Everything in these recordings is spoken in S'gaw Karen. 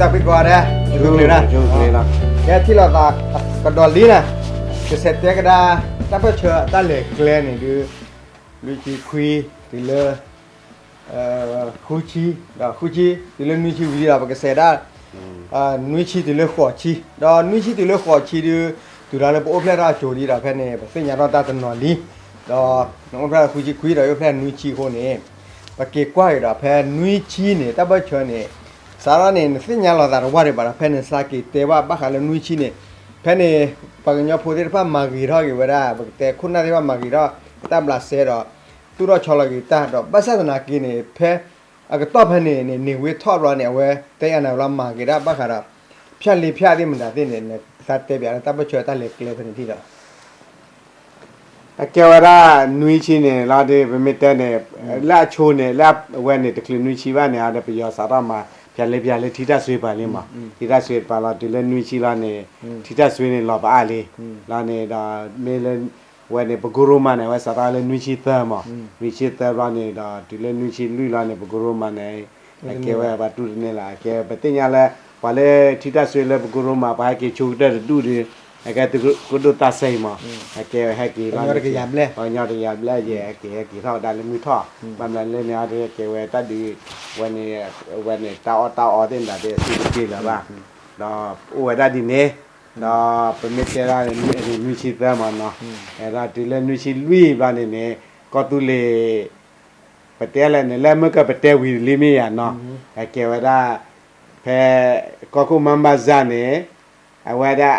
တၢ်ဖံးကီးဒဲး, ကဲထံၣ်လိာ်သးကဒီးလံနၤ, ကဆဲးတဲကဒါ တၢ်ပၢၢ်ဆၢတၢ်လဲၤကျဲန့ၣ်ဒုး, လွံၢ်ဆံခွံ တုၤလၢ ဃုဆံ, ဒီးဃုဆံ တုၤလၢနွံဆံဝံၤဒီး ပကဆဲးဒၣ် နွံဆံတုၤလၢဃိးဆံ, ဒီးနွံဆံတုၤလၢဃိးဆံဒုး, တုၤလီၤလၢပအိၣ်ဖျဲၣ်ထီၣ်အစိၤလံဒီး ဖဲန့ၣ် ပသ့ၣ်ညါထီၣ်တၢ်တနီၤလံ, ဒီးနအိၣ်ဖျဲၣ်ဃုဆံခွံဒီး အိၣ်ဖျဲၣ်နွံဆံအဃိန့ၣ်, ပက့ၤကွၢ်က့ၤဒီး ဖဲနွံဆံန့ၣ် တၢ်ပၢၢ်ဆၢန့ၣ်, စးထီၣ်န့ၣ် နသ့ၣ်ညါလီၤသးတဝၢ်ဒံးဘၣ်ဒီး ဖဲန့ၣ် စးက့ၤတဲဘၣ်ဘၣ်ဃးလၢနွံဆံန့ၣ်, ဖဲန့ၣ် ပှၤကညီဖိသ့ၣ်တဖၣ်မၤဂ့ၤထီၣ်က့ၤဝဲဒၣ်, ပကတဲခိၣ်နၢ်သ့ၣ်တဖၣ်မၤဂ့ၤထီၣ် တၢ်ဘျးစဲဒီး သူၣ်ထီၣ်ဆီလီၤက့ၤတၢ်ဒီး ဘၣ်ဆၣ်သနာ်က့န့ၣ် ဖဲအကတီၢ်ဖဲန့ၣ်န့ၣ် န့ၢ်ဝ့ထီၣ်ဘျီန့ၣ် အဝဲတဲယၤနၤလီၤ မၤဂ့ၤဒၣ်ဘၣ်ဃးဒီး ဖၠၣ်လ့ဖၠၣ်သ့ၣ်မတၤသ့ၣ်န့ၣ် နသးတဲပၠးလၢတၢ်ပၢၢ်ဆၢတၢ်လဲၤကျဲဖဲန့ၣ်ထံၣ်ဒီး အကဲဝဲဒၣ်နွံဆံန့ၣ်လီၤဒီး ပမ့ၢ်တဲန့ၣ်, လၢအဆိန့ၣ် လၢအဝဲန့ၣ် တချုးနွံဆံဘၣ်န့ၣ် အဒီးပယီၤစးထီၣ်မၤ ဖၠၣ်လ့ဖၠၣ်လၢထံတၢ်စွ့ပၤလံမး, ထံတၢ်စွ့ပၤလီၤ တုၤလၢနွံဆံလီၤန့ၣ်, ထံတၢ်စွ့န့ၣ်လီၤပအါလံ, လီၤန့ၣ်ဒီး မ့ၢ်လၢ ဝဲန့ၣ် ပကိရိမးန့ၣ် အဝဲစးထီၣ်လၢနွံဆံသၢမး, နွံဆံသၢဘျီန့ၣ်ဒီး တုၤလၢနွံဆံလွံၢ်လီၤန့ၣ် ပကိရိမးန့ၣ် အကဲဝဲပှၤတူၢ်တန့ၢ်လၢ အကဲပသ့ၣ်ညါလၢ ပှၤလၢထံတၢ်စွ့လၢပကိရိမး ပှၤဟဲက့ၤဆိကတၢၢ်တဒူၣ်ဒီး အကဲသုးခိၣ်ဒိၣ်သးစဲမး, အကဲဝဲဟဲက့ၤလီၤန့ၣ် ပှၤကညီတကယၤဘျဲၣ် ပှၤကညီတကယၤဘျဲၣ်ယဲ ဟဲက့ၤဟဲက့ၤထီၣ်ဝဲဒၣ်လၢမုၢ်ထီၣ်, ဘၣ်မနုၤလၢန့ၣ်အီၤဒီး ကဲဝဲတၢ်ဒုး ဝဲန့ၣ် ဝဲန့ၣ် တၢ်အီၣ်တၢ်အီသ့ၣ်မတၤသ့ၣ်အစုတက့ၢ်လၢၤဘၣ်, ဒီးအိၣ်ဝဲဒၣ်ဒ်န့ၣ်, ဒီးပမ့ၢ်တဲဒၣ်နွံဆံသၢမးနီၤ, ဒီးတုၤလၢနွံဆံလွံၢ်ဘျီန့ၣ်န့ၣ် ကီၢ်သူလ့ၤ ပတဲလဲၣ်န့ၣ် လၢမုၢ်ကပတဲဝံၤလံမ့ၢ်ယါနီၤ, အကဲဝဲဒၣ် ဖဲ ကီၢ်ခိၣ်မါဘၣ်စၢ်န့ၣ် အဝဲဒၣ်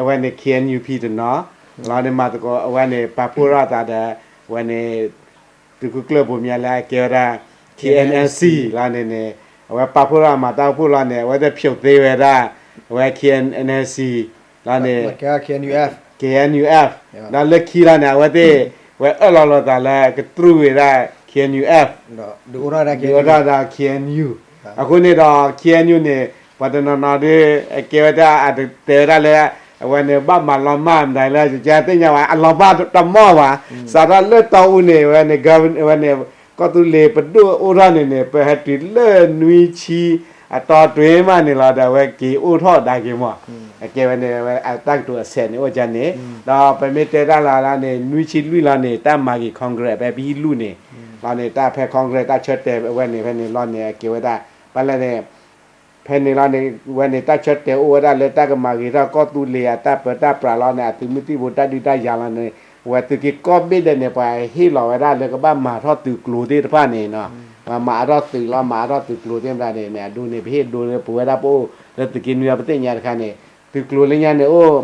အဝဲန့ၣ် KNUP တနီၤ, လီၤန့ၣ်မၤသကိး အဝဲန့ၣ် ပာ်ဖှိၣ်ထီၣ်အသးဒီး အဝဲန့ၣ် သုးခိၣ်ကျၢၢ်ဘိမၠါလၢအကဲဝဲဒၣ် K N N C လီၤန့ၣ်န့ၣ်, အဝဲပာ်ဖှိၣ်ထီၣ်အမၤတၢ်အိၣ်ဖှိၣ်လီၤန့ၣ် အဝဲသ့ၣ်ဖျိးသ့ဝဲဒၣ် အဝဲ K N N C လီၤန့ၣ် K N U F, ဒီးလၢခံလီၤန့ၣ် အဝဲသ့ၣ် ဝဲအၢၣ်လီၤလိာ်သးလၢကတြူာ်ဝဲဒၣ် K N U F, ဒုးအိၣ်ထီၣ်ဒီး K N U, အဃိန့ၣ်ဒီး K N U န့ၣ် ပှၤတနီၤနီၤဒ် အကဲဝဲဒၣ်အတတဲဝဲဒၣ်လၢ အဝဲန့ၣ်ဘၣ်မၤလီၤမၢ်မတၤလၢ ကသ့ၣ်ညါဝဲ အလီၤဘၣ်တမီၢ်ဘၣ်, စးထီၣ်လၢတီအူန့ၣ် ဝဲန့ၣ် ဝဲန့ၣ် ကီၢ်သူလ့ၤပဒိၣ်အိၣ်ထီၣ်န့ၣ်န့ၣ် ပဟဲတုၤလၢနွံဆံအတီတွ့မးန့ၣ်လီၤဒီး အဝဲက့ၤအိၣ်ထီၣ်ဒၣ်က့ၤမး, အကဲဝဲန့ၣ် တၢ်ကတိၤအဆဲးန့ၣ်အိၣ်ကန့ၣ်, ဒီးပမ့ၢ်တဲတၢ်လၢ်လၢ်န့ၣ် နွံဆံလွံၢ်လီၤန့ၣ် တၢ်မၤဂ့ၤ Congress ဖဲပဟံၣ်လူၢ်န့ၣ်, လီၤန့ၣ် တၢ်ဖဲ Congress တၢ်ဆၢတဲာ်ဝဲန့ၣ် ဖဲန့ၣ်လီၤန့ၣ် အကဲဝဲဒၣ် ဘၣ်လဲၣ်န့ၣ် ဖဲန့ၣ်လီၤန့ၣ် ဝဲန့ၣ် တၢ်ဆၢတဲာ်အိၣ်ဝဲဒၣ်လၢတၢ်ကမၤဂ့ၤထီၣ်ကီၢ်သူလ့ၤအတၢ်ပၢတၢ်ပြးလီၤန့ၣ် အသုးမုၢ်သံၣ်ဘိတၢ်ဒုးတၢ်ယၤလီၤန့ၣ် ဝဲသုးက့ၤကီၢ်ဘ့ၣ်ဒဲးန့ၣ် ပှၤဟ့ၣ်လီၤဝဲဒၣ်လၢကဘၣ်မၤထီၣ်သုးကျိၤသ့ၣ်တဖၣ်န့ၣ်နီၤ, ပှၤမၤအါထီၣ်သုးလီၤ မၤအါထီၣ်သုးကျိၤသ့ၣ်မတၤန့ၣ်န့ၣ် အဒိန့ၣ် ပဟ့ၣ်ဒိလၢပဝဲဒၣ်ပအိၣ်လၢသုးက့နွံအပသ့ၣ်ညါတခါန့ၣ် သုးကျိၤလၢညါန့ၣ်အိၣ်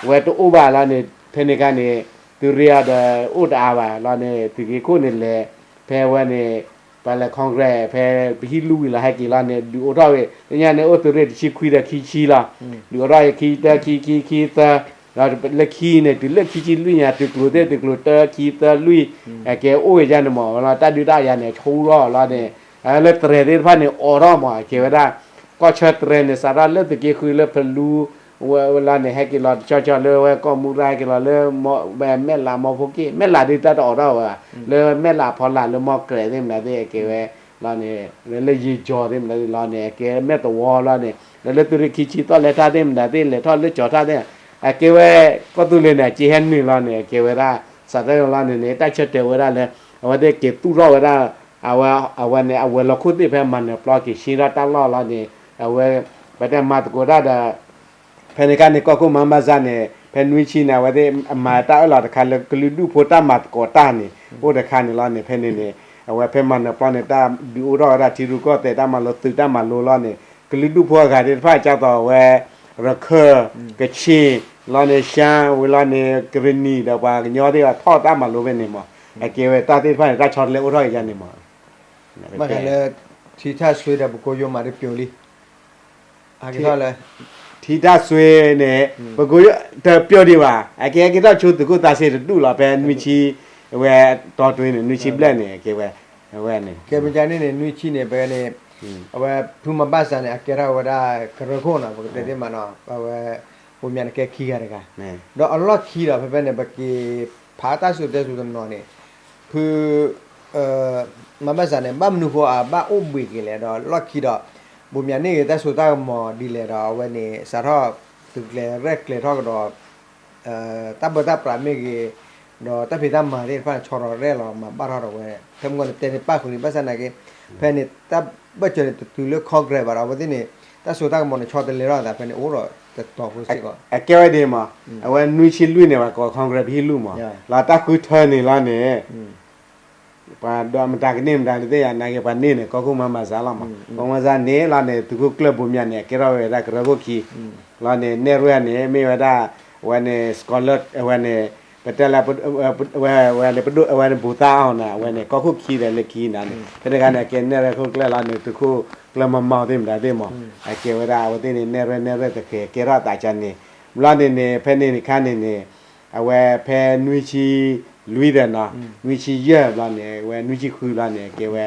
ဝဲတအိၣ်ဘၣ်လီၤန့ၣ် ဖဲန့ၣ်ခါန့ၣ် သုးရ့အီၤဒီးအိၣ်တအါဘၣ်လီၤန့ၣ် သုးက့ခိၣ်န့ၣ်လဲၤ ဖဲဝဲန့ၣ် ပှၤလဲၤ Congress ဖဲပဟံၣ်လူၢ်ဝံၤလီၤ ဟဲက့ၤလီၤန့ၣ် ဒုးအိၣ်ထီၣ်ဝဲ လၢညါန့ၣ် အိၣ်သုးရ့ၣ်တဆံခွံဒီးခံဆံလီၤ. ဒုးအိၣ်ထီၣ်ခံတၢ ခံခံခံသၢ ဒီးလၢခံန့ၣ် တုၤလၢခံဆံလွံၢ်ညါ သုးကျိၤသ့ၣ် သုးကျိၤတၢ ခံ သၢ လွံၢ် အကဲအိၣ်ဝဲဒၣ်န့ၣ်မး ဝဲလီၤ တၢ်ဒုးတၢ်ယၤန့ၣ် ဆူၣ်ထီၣ်လီၤန့ၣ် လၢသရဲၤသ့ၣ်တဖၣ်န့ၣ် အိးထီၣ်မး အကဲဝဲဒၣ် ကီၢ်ဆၢသရဲၤန့ၣ် စးထီၣ်လၢသုးက့ဃုလၢဖလူ ဝဲလီၤန့ၣ် ဟဲက့ၤလီၤတကၠီကၠီလၢဝဲကီၢ်မူရၢ် ဟဲက့ၤလီၤလၢ မဲၢ်လးမီဖိက့ၣ် မဲၢ်လးဒ်တၢ်တအိးထီၣ်ဝဲဘၣ် လၢမဲၢ်လးဖီလာ်လၢမီၢ်ကြဲးသ့ၣ်မတၤသ့ၣ် အကဲဝဲလီၤန့ၣ် လၢယံာ်ကၠီၤသ့ၣ်မတၤသ့ၣ်လီၤန့ၣ် အကဲမဲၢ်သဝီလီၤန့ၣ် လၢလၢသုးရ့ၣ်ခံဆံသီၣ်လဲၤထၣ်သ့ၣ်မတၤသ့ၣ် လဲၤထီၣ်လၢကၠီၤထၣ်သ့ၣ် အကဲဝဲ ကီၢ်သူလ့ၤန့ၣ် အက့ဟဲနုာ်လီၤန့ၣ် အကဲဝဲဒၣ် စးထီၣ်လီၤန့ၣ်န့ၣ် တၢ်ဆၢတဲာ်ဝဲဒၣ်လၢ အဝဲသ့ၣ်က့ၤသူၣ်ထီၣ်ဝဲဒၣ် အဝဲ အဝဲန့ၣ် အဝဲၤလီၢ်ခိၣ်သ့ၣ်ဖဲမၤနၢၤပျီက့ၤဆ့ထီၣ်တၢ်လီၢ်လီၤန့ၣ် အဝဲ ပတဲမၤသကိးတၢ်ဒီး ဖဲန့ၣ်ခါန့ၣ် ကီၢ်ခိၣ်မါဘၣ်စၢ်န့ၣ် ဖဲနွံဆံန့ၣ် အဝဲသ့ၣ်အမၤတၢ်အၢၣ်လီၤတခါလၢကလုာ်ဒူၣ်ဖိတၢ်မၤသကိးတၢ်န့ၣ် အိၣ်တခါန့ၣ်လီၤန့ၣ် ဖဲန့ၣ်န့ၣ် အဝဲဖဲမၤနၢၤပျီန့ၣ် တၢ်ဒုးအိၣ်ထီၣ်ဝဲဒၣ်ထံရူၢ်ကီၢ်သဲးတၢ်မၤလိသုးတၢ်မၤလိလီၤန့ၣ် ကလုာ်ဒူၣ်ဖိအဂၤသ့ၣ်တဖၣ် ကၢ်သိးအဝဲ ရခၢၣ် ကဆ့ၣ် လီၤန့ၣ် ရှမ်း ဝံၤလီၤန့ၣ် ကရံၣ်နံၣ် ဒီးပှၤကညီသ့ၣ်တဖၣ်ထီၣ်တၢ်မၤလိဖဲန့ၣ်မး အကဲဝဲတၢ်သ့ၣ်တဖၣ်န့ၣ် တၢ်ဆီတလဲအိၣ်ထီၣ်အံၤယါန့ၣ်မး ဘၣ်ဃးလၢ ထံထၣ်စွ့ဒီးပကိယိမးဒ်ပျိာ်လံ ထံထၣ်စွ့န့ၣ် ပကိတပျိာ်ဒံးဘၣ် အကဲက့ၤထီၣ်ဆိသုးခိၣ်သးစ့တဒူၣ်လီၤ ဖဲနွံဆံ အဝဲတီတွ့န့ၣ် နွံဆံဘျဲၣ်န့ၣ် အကဲဝဲ အဝဲန့ၣ် ကဲမ့ၢ်ကန့ၣ်န့ၣ် နွံဆံန့ၣ် ပန့ၣ် အဝဲဖုမၤဘၣ်စၢ်န့ၣ် အကဲထီၣ်ဝဲဒၣ်ကရၢခိၣ်နီၤ ပကတဲသ့မးနီၤ အဝဲ ပှၤမၠးန့ၣ်ကဲခံဂၤတဂၤ ဒီးအလီၢ်ခံဒီး ဖဲဖဲန့ၣ် ပက့ၤဖးတၢ်စံၣ်တဲစိၤတနီၤန့ၣ် ဖု မၤဘၣ်စၢ်န့ၣ် ဘၣ်မနုၤဃိအဘၣ်အိၣ်ဘှံးက့ၤလဲၣ် ဒီးလီၢ်ခံဒီး ဘိးမၠးန့ၢ်ဂ့ၤ တၢ်စိတၢ်ကမီၤဒ်လဲၣ်ဒီး အဝဲန့ၣ် စးထီၣ်သုးကျဲၤရဲၣ်ကျဲၤထီၣ်ကဒီး တၢ်ဘၢတၢ်ပြးမ့ၢ်ဂ့ၤ, ဒီးတၢ်ဖံးတၢ်မၤသ့ၣ်တဖၣ်န့ၣ် ဆီထီၣ်ရဲၣ်လီၤမၤဘၣ်ထီၣ်ဒီးဝဲ ဖဲမုၢ်ဂီၤန့ၣ် တဲန့ၣ်ပၣ်ဃုာ်န့ၣ် ဘၣ်ဆၣ်နာ်က့ ဖဲန့ၣ် တၢ်ဘၢၣ်စၢၤန့ၣ် တတုၤလၢ Congress ဘၣ်ဒီး အဝဲသ့ၣ်န့ၣ် တၢ်စိတၢ်ကမီၤန့ၣ် ဆီတလဲထီၣ်အသး ဖဲန့ၣ်အိၣ်ဒီးတတီၤဖိစ့ၢ်ကီး အကဲဝဲဒ်မး, အဝဲနွံဆံလွံၢ်န့ၣ် ပှၤကိး Congress ဖဲဟံၣ်လူၢ်မး, လီၤတၢ်ဃုထၢန့ၣ်လီၤန့ၣ် ပှၤဒီးမတၤကန့ၢ်မတၤတသ့ၣ်ညါ နာ်က့ပှၤန့ၢ်န့ၣ် ကီၢ်ခိၣ်မါမၤစၢ်လီၤမး, ကီၢ်မါမၤစၢ်န့ၣ်လီၤန့ၣ် သုးခိၣ်ကျၢၢ်ဘိးမၠးန့ၣ် အကဲထီၣ်ဝဲဒၣ်ကရၢခိၣ်ခံ လီၤန့ၣ် နဲၣ်ရွဲၣ်န့ၣ် မ့ၢ်ဝဲဒၣ် အဝဲန့ၣ် scholar အဝဲန့ၣ် ပတဲလၢ အဝဲန့ၣ် ပဒိၣ်အဝဲန့ၣ်ဘူၣ်သါအီၤန့ၣ် အဝဲန့ၣ် ကီၢ်ခိၣ်ခံဒီးလၢခံန့ၣ်န့ၣ် ဖဲတဂၤန့ၣ် အကဲနဲၣ်ရွဲၣ်ခိၣ်ကျၢၢ်လီၤန့ၣ် သုးခိၣ်ကျၢၢ်မၤမၤသ့ၣ်မတၤသ့ၣ်မး, အကဲဝဲဒၣ် အဝဲသ့ၣ်န့ၣ် နဲၣ်ရွဲၣ်နဲၣ်ရွဲၣ်တဃဲၤ ကဲထီၣ်သးကန့ၣ်, ဘျီန့ၣ်န့ၣ် ဖဲန့ၣ်န့ၣ်ခါန့ၣ်န့ၣ် အဝဲဖဲနွံဆံလွံၢ်ဒီးနီၤ နွံဆံယဲၢ်ဘျီန့ၣ် အဝဲနွံဆံဃုဘျီန့ၣ် အကဲဝဲ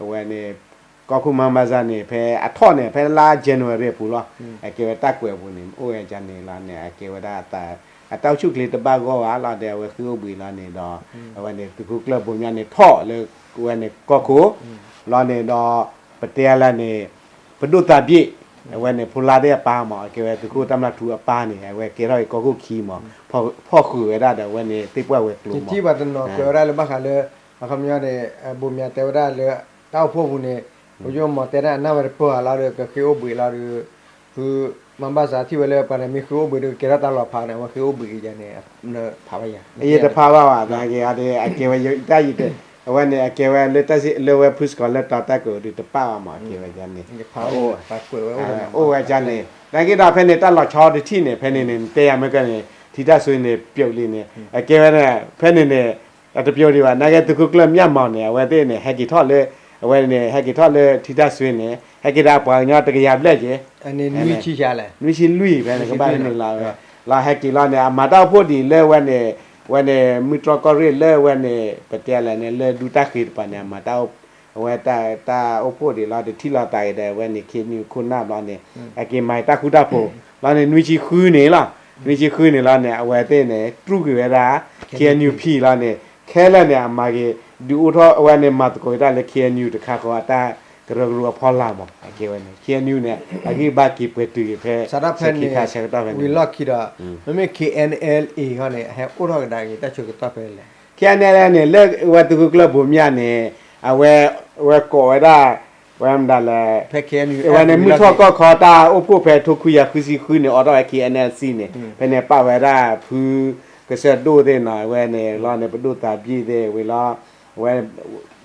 အဝဲန့ၣ် ကီၢ်ခိၣ်မါမၤစၢ်န့ၣ် ဖဲအထီၣ်န့ၣ် ဖဲလါ January အပူၤလီၤ, အကဲဝဲတၢ်ကွဲးအပူၤန့ၣ် အိၣ်ဝဲဒ်န့ၣ်လီၤန့ၣ် အကဲဝဲဒၣ် အတၢ်အိၣ်ဆူၣ်ချ့တဘၣ်ဂီၢ်ဘၣ်လီၤဒီး အဝဲဃ့အိၣ်ဘှံးလီၤန့ၣ်ဒီး အဝဲန့ၣ် သုးခိၣ်ကျၢၢ်ဘိးမၠးန့ၣ် ထီၣ်လၢ အဝဲန့ၣ် ကီၢ်ခိၣ် လီၤန့ၣ်ဒီး ပတဲလၢန့ၣ် ပဒိၣ်သးဘ့ၣ် အဝဲန့ၣ် ဖိလါသ့ၣ်အပၢ်မး အကဲဝဲသုးခိၣ်တၢ်မျၢ်ထူအပၢ်န့ၣ် အဝဲကဲထီၣ်က့ၤကီၢ်ခိၣ်ခံမး ဖီၣ်ဃုာ်ဝဲဒၣ်ဒီး အဝဲန့ၣ် သ့ၣ်ပှၢ်ဝဲၤကျိၤမး ယထံၣ်ဘၣ်တနီၤကွဲးဝဲဒၣ်လၢဘၣ်ဃးလၢ အခီပညီန့ၣ် ဘိးမၠးတဲဝဲဒၣ်လၢ တၢ်အိၣ်ဖှိၣ်ပူၤန့ၣ် ပယိၣ်မီၤတဲတၢ်အနၢ်ဝဲတပၢၢ်ဧါလီၤဒီး ကဃ့အိၣ်ဘှံးလီၤဒီး သုးမါဘၣ်စးထံၣ်ဝဲလၢပှၤန့ၣ် မ့ၢ်ဃ့အိၣ်ဘှံးဒီး ကကဲထီၣ်တၢ်လီၤဖးန့ၣ် အဝဲဃ့အိၣ်ဘှံးကယၤန့ၣ် ဖးဘၣ်ယၤ ယတဖးဘၣ်ဘၣ် သနာ်က့ အကဲဝဲ တၢ်ယံၤ အဝဲန့ၣ် အကဲဝဲလၢတၢ်စံး လၢဝဲဖုစကီၤလၢတီၤတၢ်ကတိၤဒုးတပာ်ဘၣ်မး အကဲဝဲန့ၣ် အိၣ်ဝဲဒ်န့ၣ် သနာ်က့ဒီး ဖဲန့ၣ်တၢ်လီၤဆီတထံၣ်န့ၣ် ဖဲန့ၣ်န့ၣ် နတဲယၤမ့ၢ်ကန့ၣ် ထံတၢ်ဆွ့န့ၣ် ပျိာ်လံန့ၣ် အကဲဝဲန့ၣ် ဖဲန့ၣ်န့ၣ် အတပျိာ်ဒံးဘၣ် သနာ်က့ သုးခိၣ်ကျၢၢ်မျၢ်မီၤန့ၣ် အဝဲသ့ၣ်န့ၣ် ဟဲက့ၤထီၣ်လၢ အဝဲန့ၣ် ဟဲက့ၤထီၣ်လၢထံတၢ်ဆွ့န့ၣ် ဟဲက့ၤဒၣ်ပှၤကညီတကယၤဘျဲၣ်က့ၤ နွံဆံလွံၢ်ဖဲန့ၣ် ကဘၣ်ဖဲန့ၣ်လီၤ လီၤဟဲက့ၤလီၤန့ၣ် အမၤတၢ်အိၣ်ဖှိၣ်ဒံးလၢဝဲန့ၣ် ဝဲန့ၣ် မုၢ်တြီၢ်ကီၢ်ရ့ၣ်လၢဝဲန့ၣ် ပတဲလဲၣ်န့ၣ် လၢဒူတၢ်ဃ့တပၤန့ၣ် အမၤတၢ် အဝဲတၢ်အိၣ်ဖှိၣ်ဒံးလီၤ တထံၣ်လိာ်သးက့ၤဒီး အဝဲန့ၣ် ခ့ၣ်နူၣ်ခိၣ်နၢ်ဘျီန့ၣ် အက့ၤမၤတၢ်ဃူတၢ်ဖိး လီၤန့ၣ် နွံဆံဃုန့ၣ်လီၤ နွံဆံဃုန့ၣ်လီၤန့ၣ် အဝဲသ့ၣ်န့ၣ် တြူာ်က့ၤဝဲဒၣ် ခ့ၣ်အဲၣ်ယူၣ်ဖံၣ်လီၤန့ၣ် ခဲလၢာ်န့ၣ် အမၤက့ၤ ဒုးအိၣ်ထီၣ် အဝဲန့ၣ် မၤသကိးတၢ်လၢ ခ့ၣ်အဲၣ်ယူၣ် တခါဃီ အတၢ်ကရၢကရိအဖီလာ်မး အကဲဝဲန့ၣ် ခ့ၣ်အဲၣ်ယူၣ်န့ၣ် အဂံၢ်ဘါက့ၤပှဲၤတုၤက့ၤဖဲ စးထီၣ်ဖဲန့ၣ် ဆဲးခံခါဆဲးကတီၢ်ဖဲန့ၣ် ဝံၤလီၢ်ခံဒီး မ့မ့ၢ် ခ့ၣ်အဲၣ်ယူၣ်အံၤန့ၣ် ဟဲအိၣ်ထီၣ်ကဒါက့ၤ တၢ်ဆၢကတီၢ်ဖဲလဲၣ် ခ့ၣ်အဲၣ်ယူၣ်န့ၣ် လၢဝဲသုးခိၣ်ကျၢၢ်ဘိးမၠၣ်န့ၣ် အဝဲ ဝဲကိးဝဲဒၣ် ဝဲမတၤလဲၣ် ဝဲန့ၣ် မုၢ်ထီၣ်ကီၢ်ခီတၢ်အိၣ်ဖှိၣ်ဖဲထိခွံကယၤဃုဆံဃုန့ၣ် အိးထီၣ်ဝဲ ခ့ၣ်အဲၣ်ယူၣ်အံၤန့ၣ် ဖဲန့ၣ်ပာ်ဝဲဒၣ်ဖုကစၢၢ်ဒိၣ်သ့ၣ်နီၤ ဝဲန့ၣ်လီၤန့ၣ် ပဒိၣ်သးဘ့ၣ်သ့ၣ်ဝံၤလီၤ ဝဲ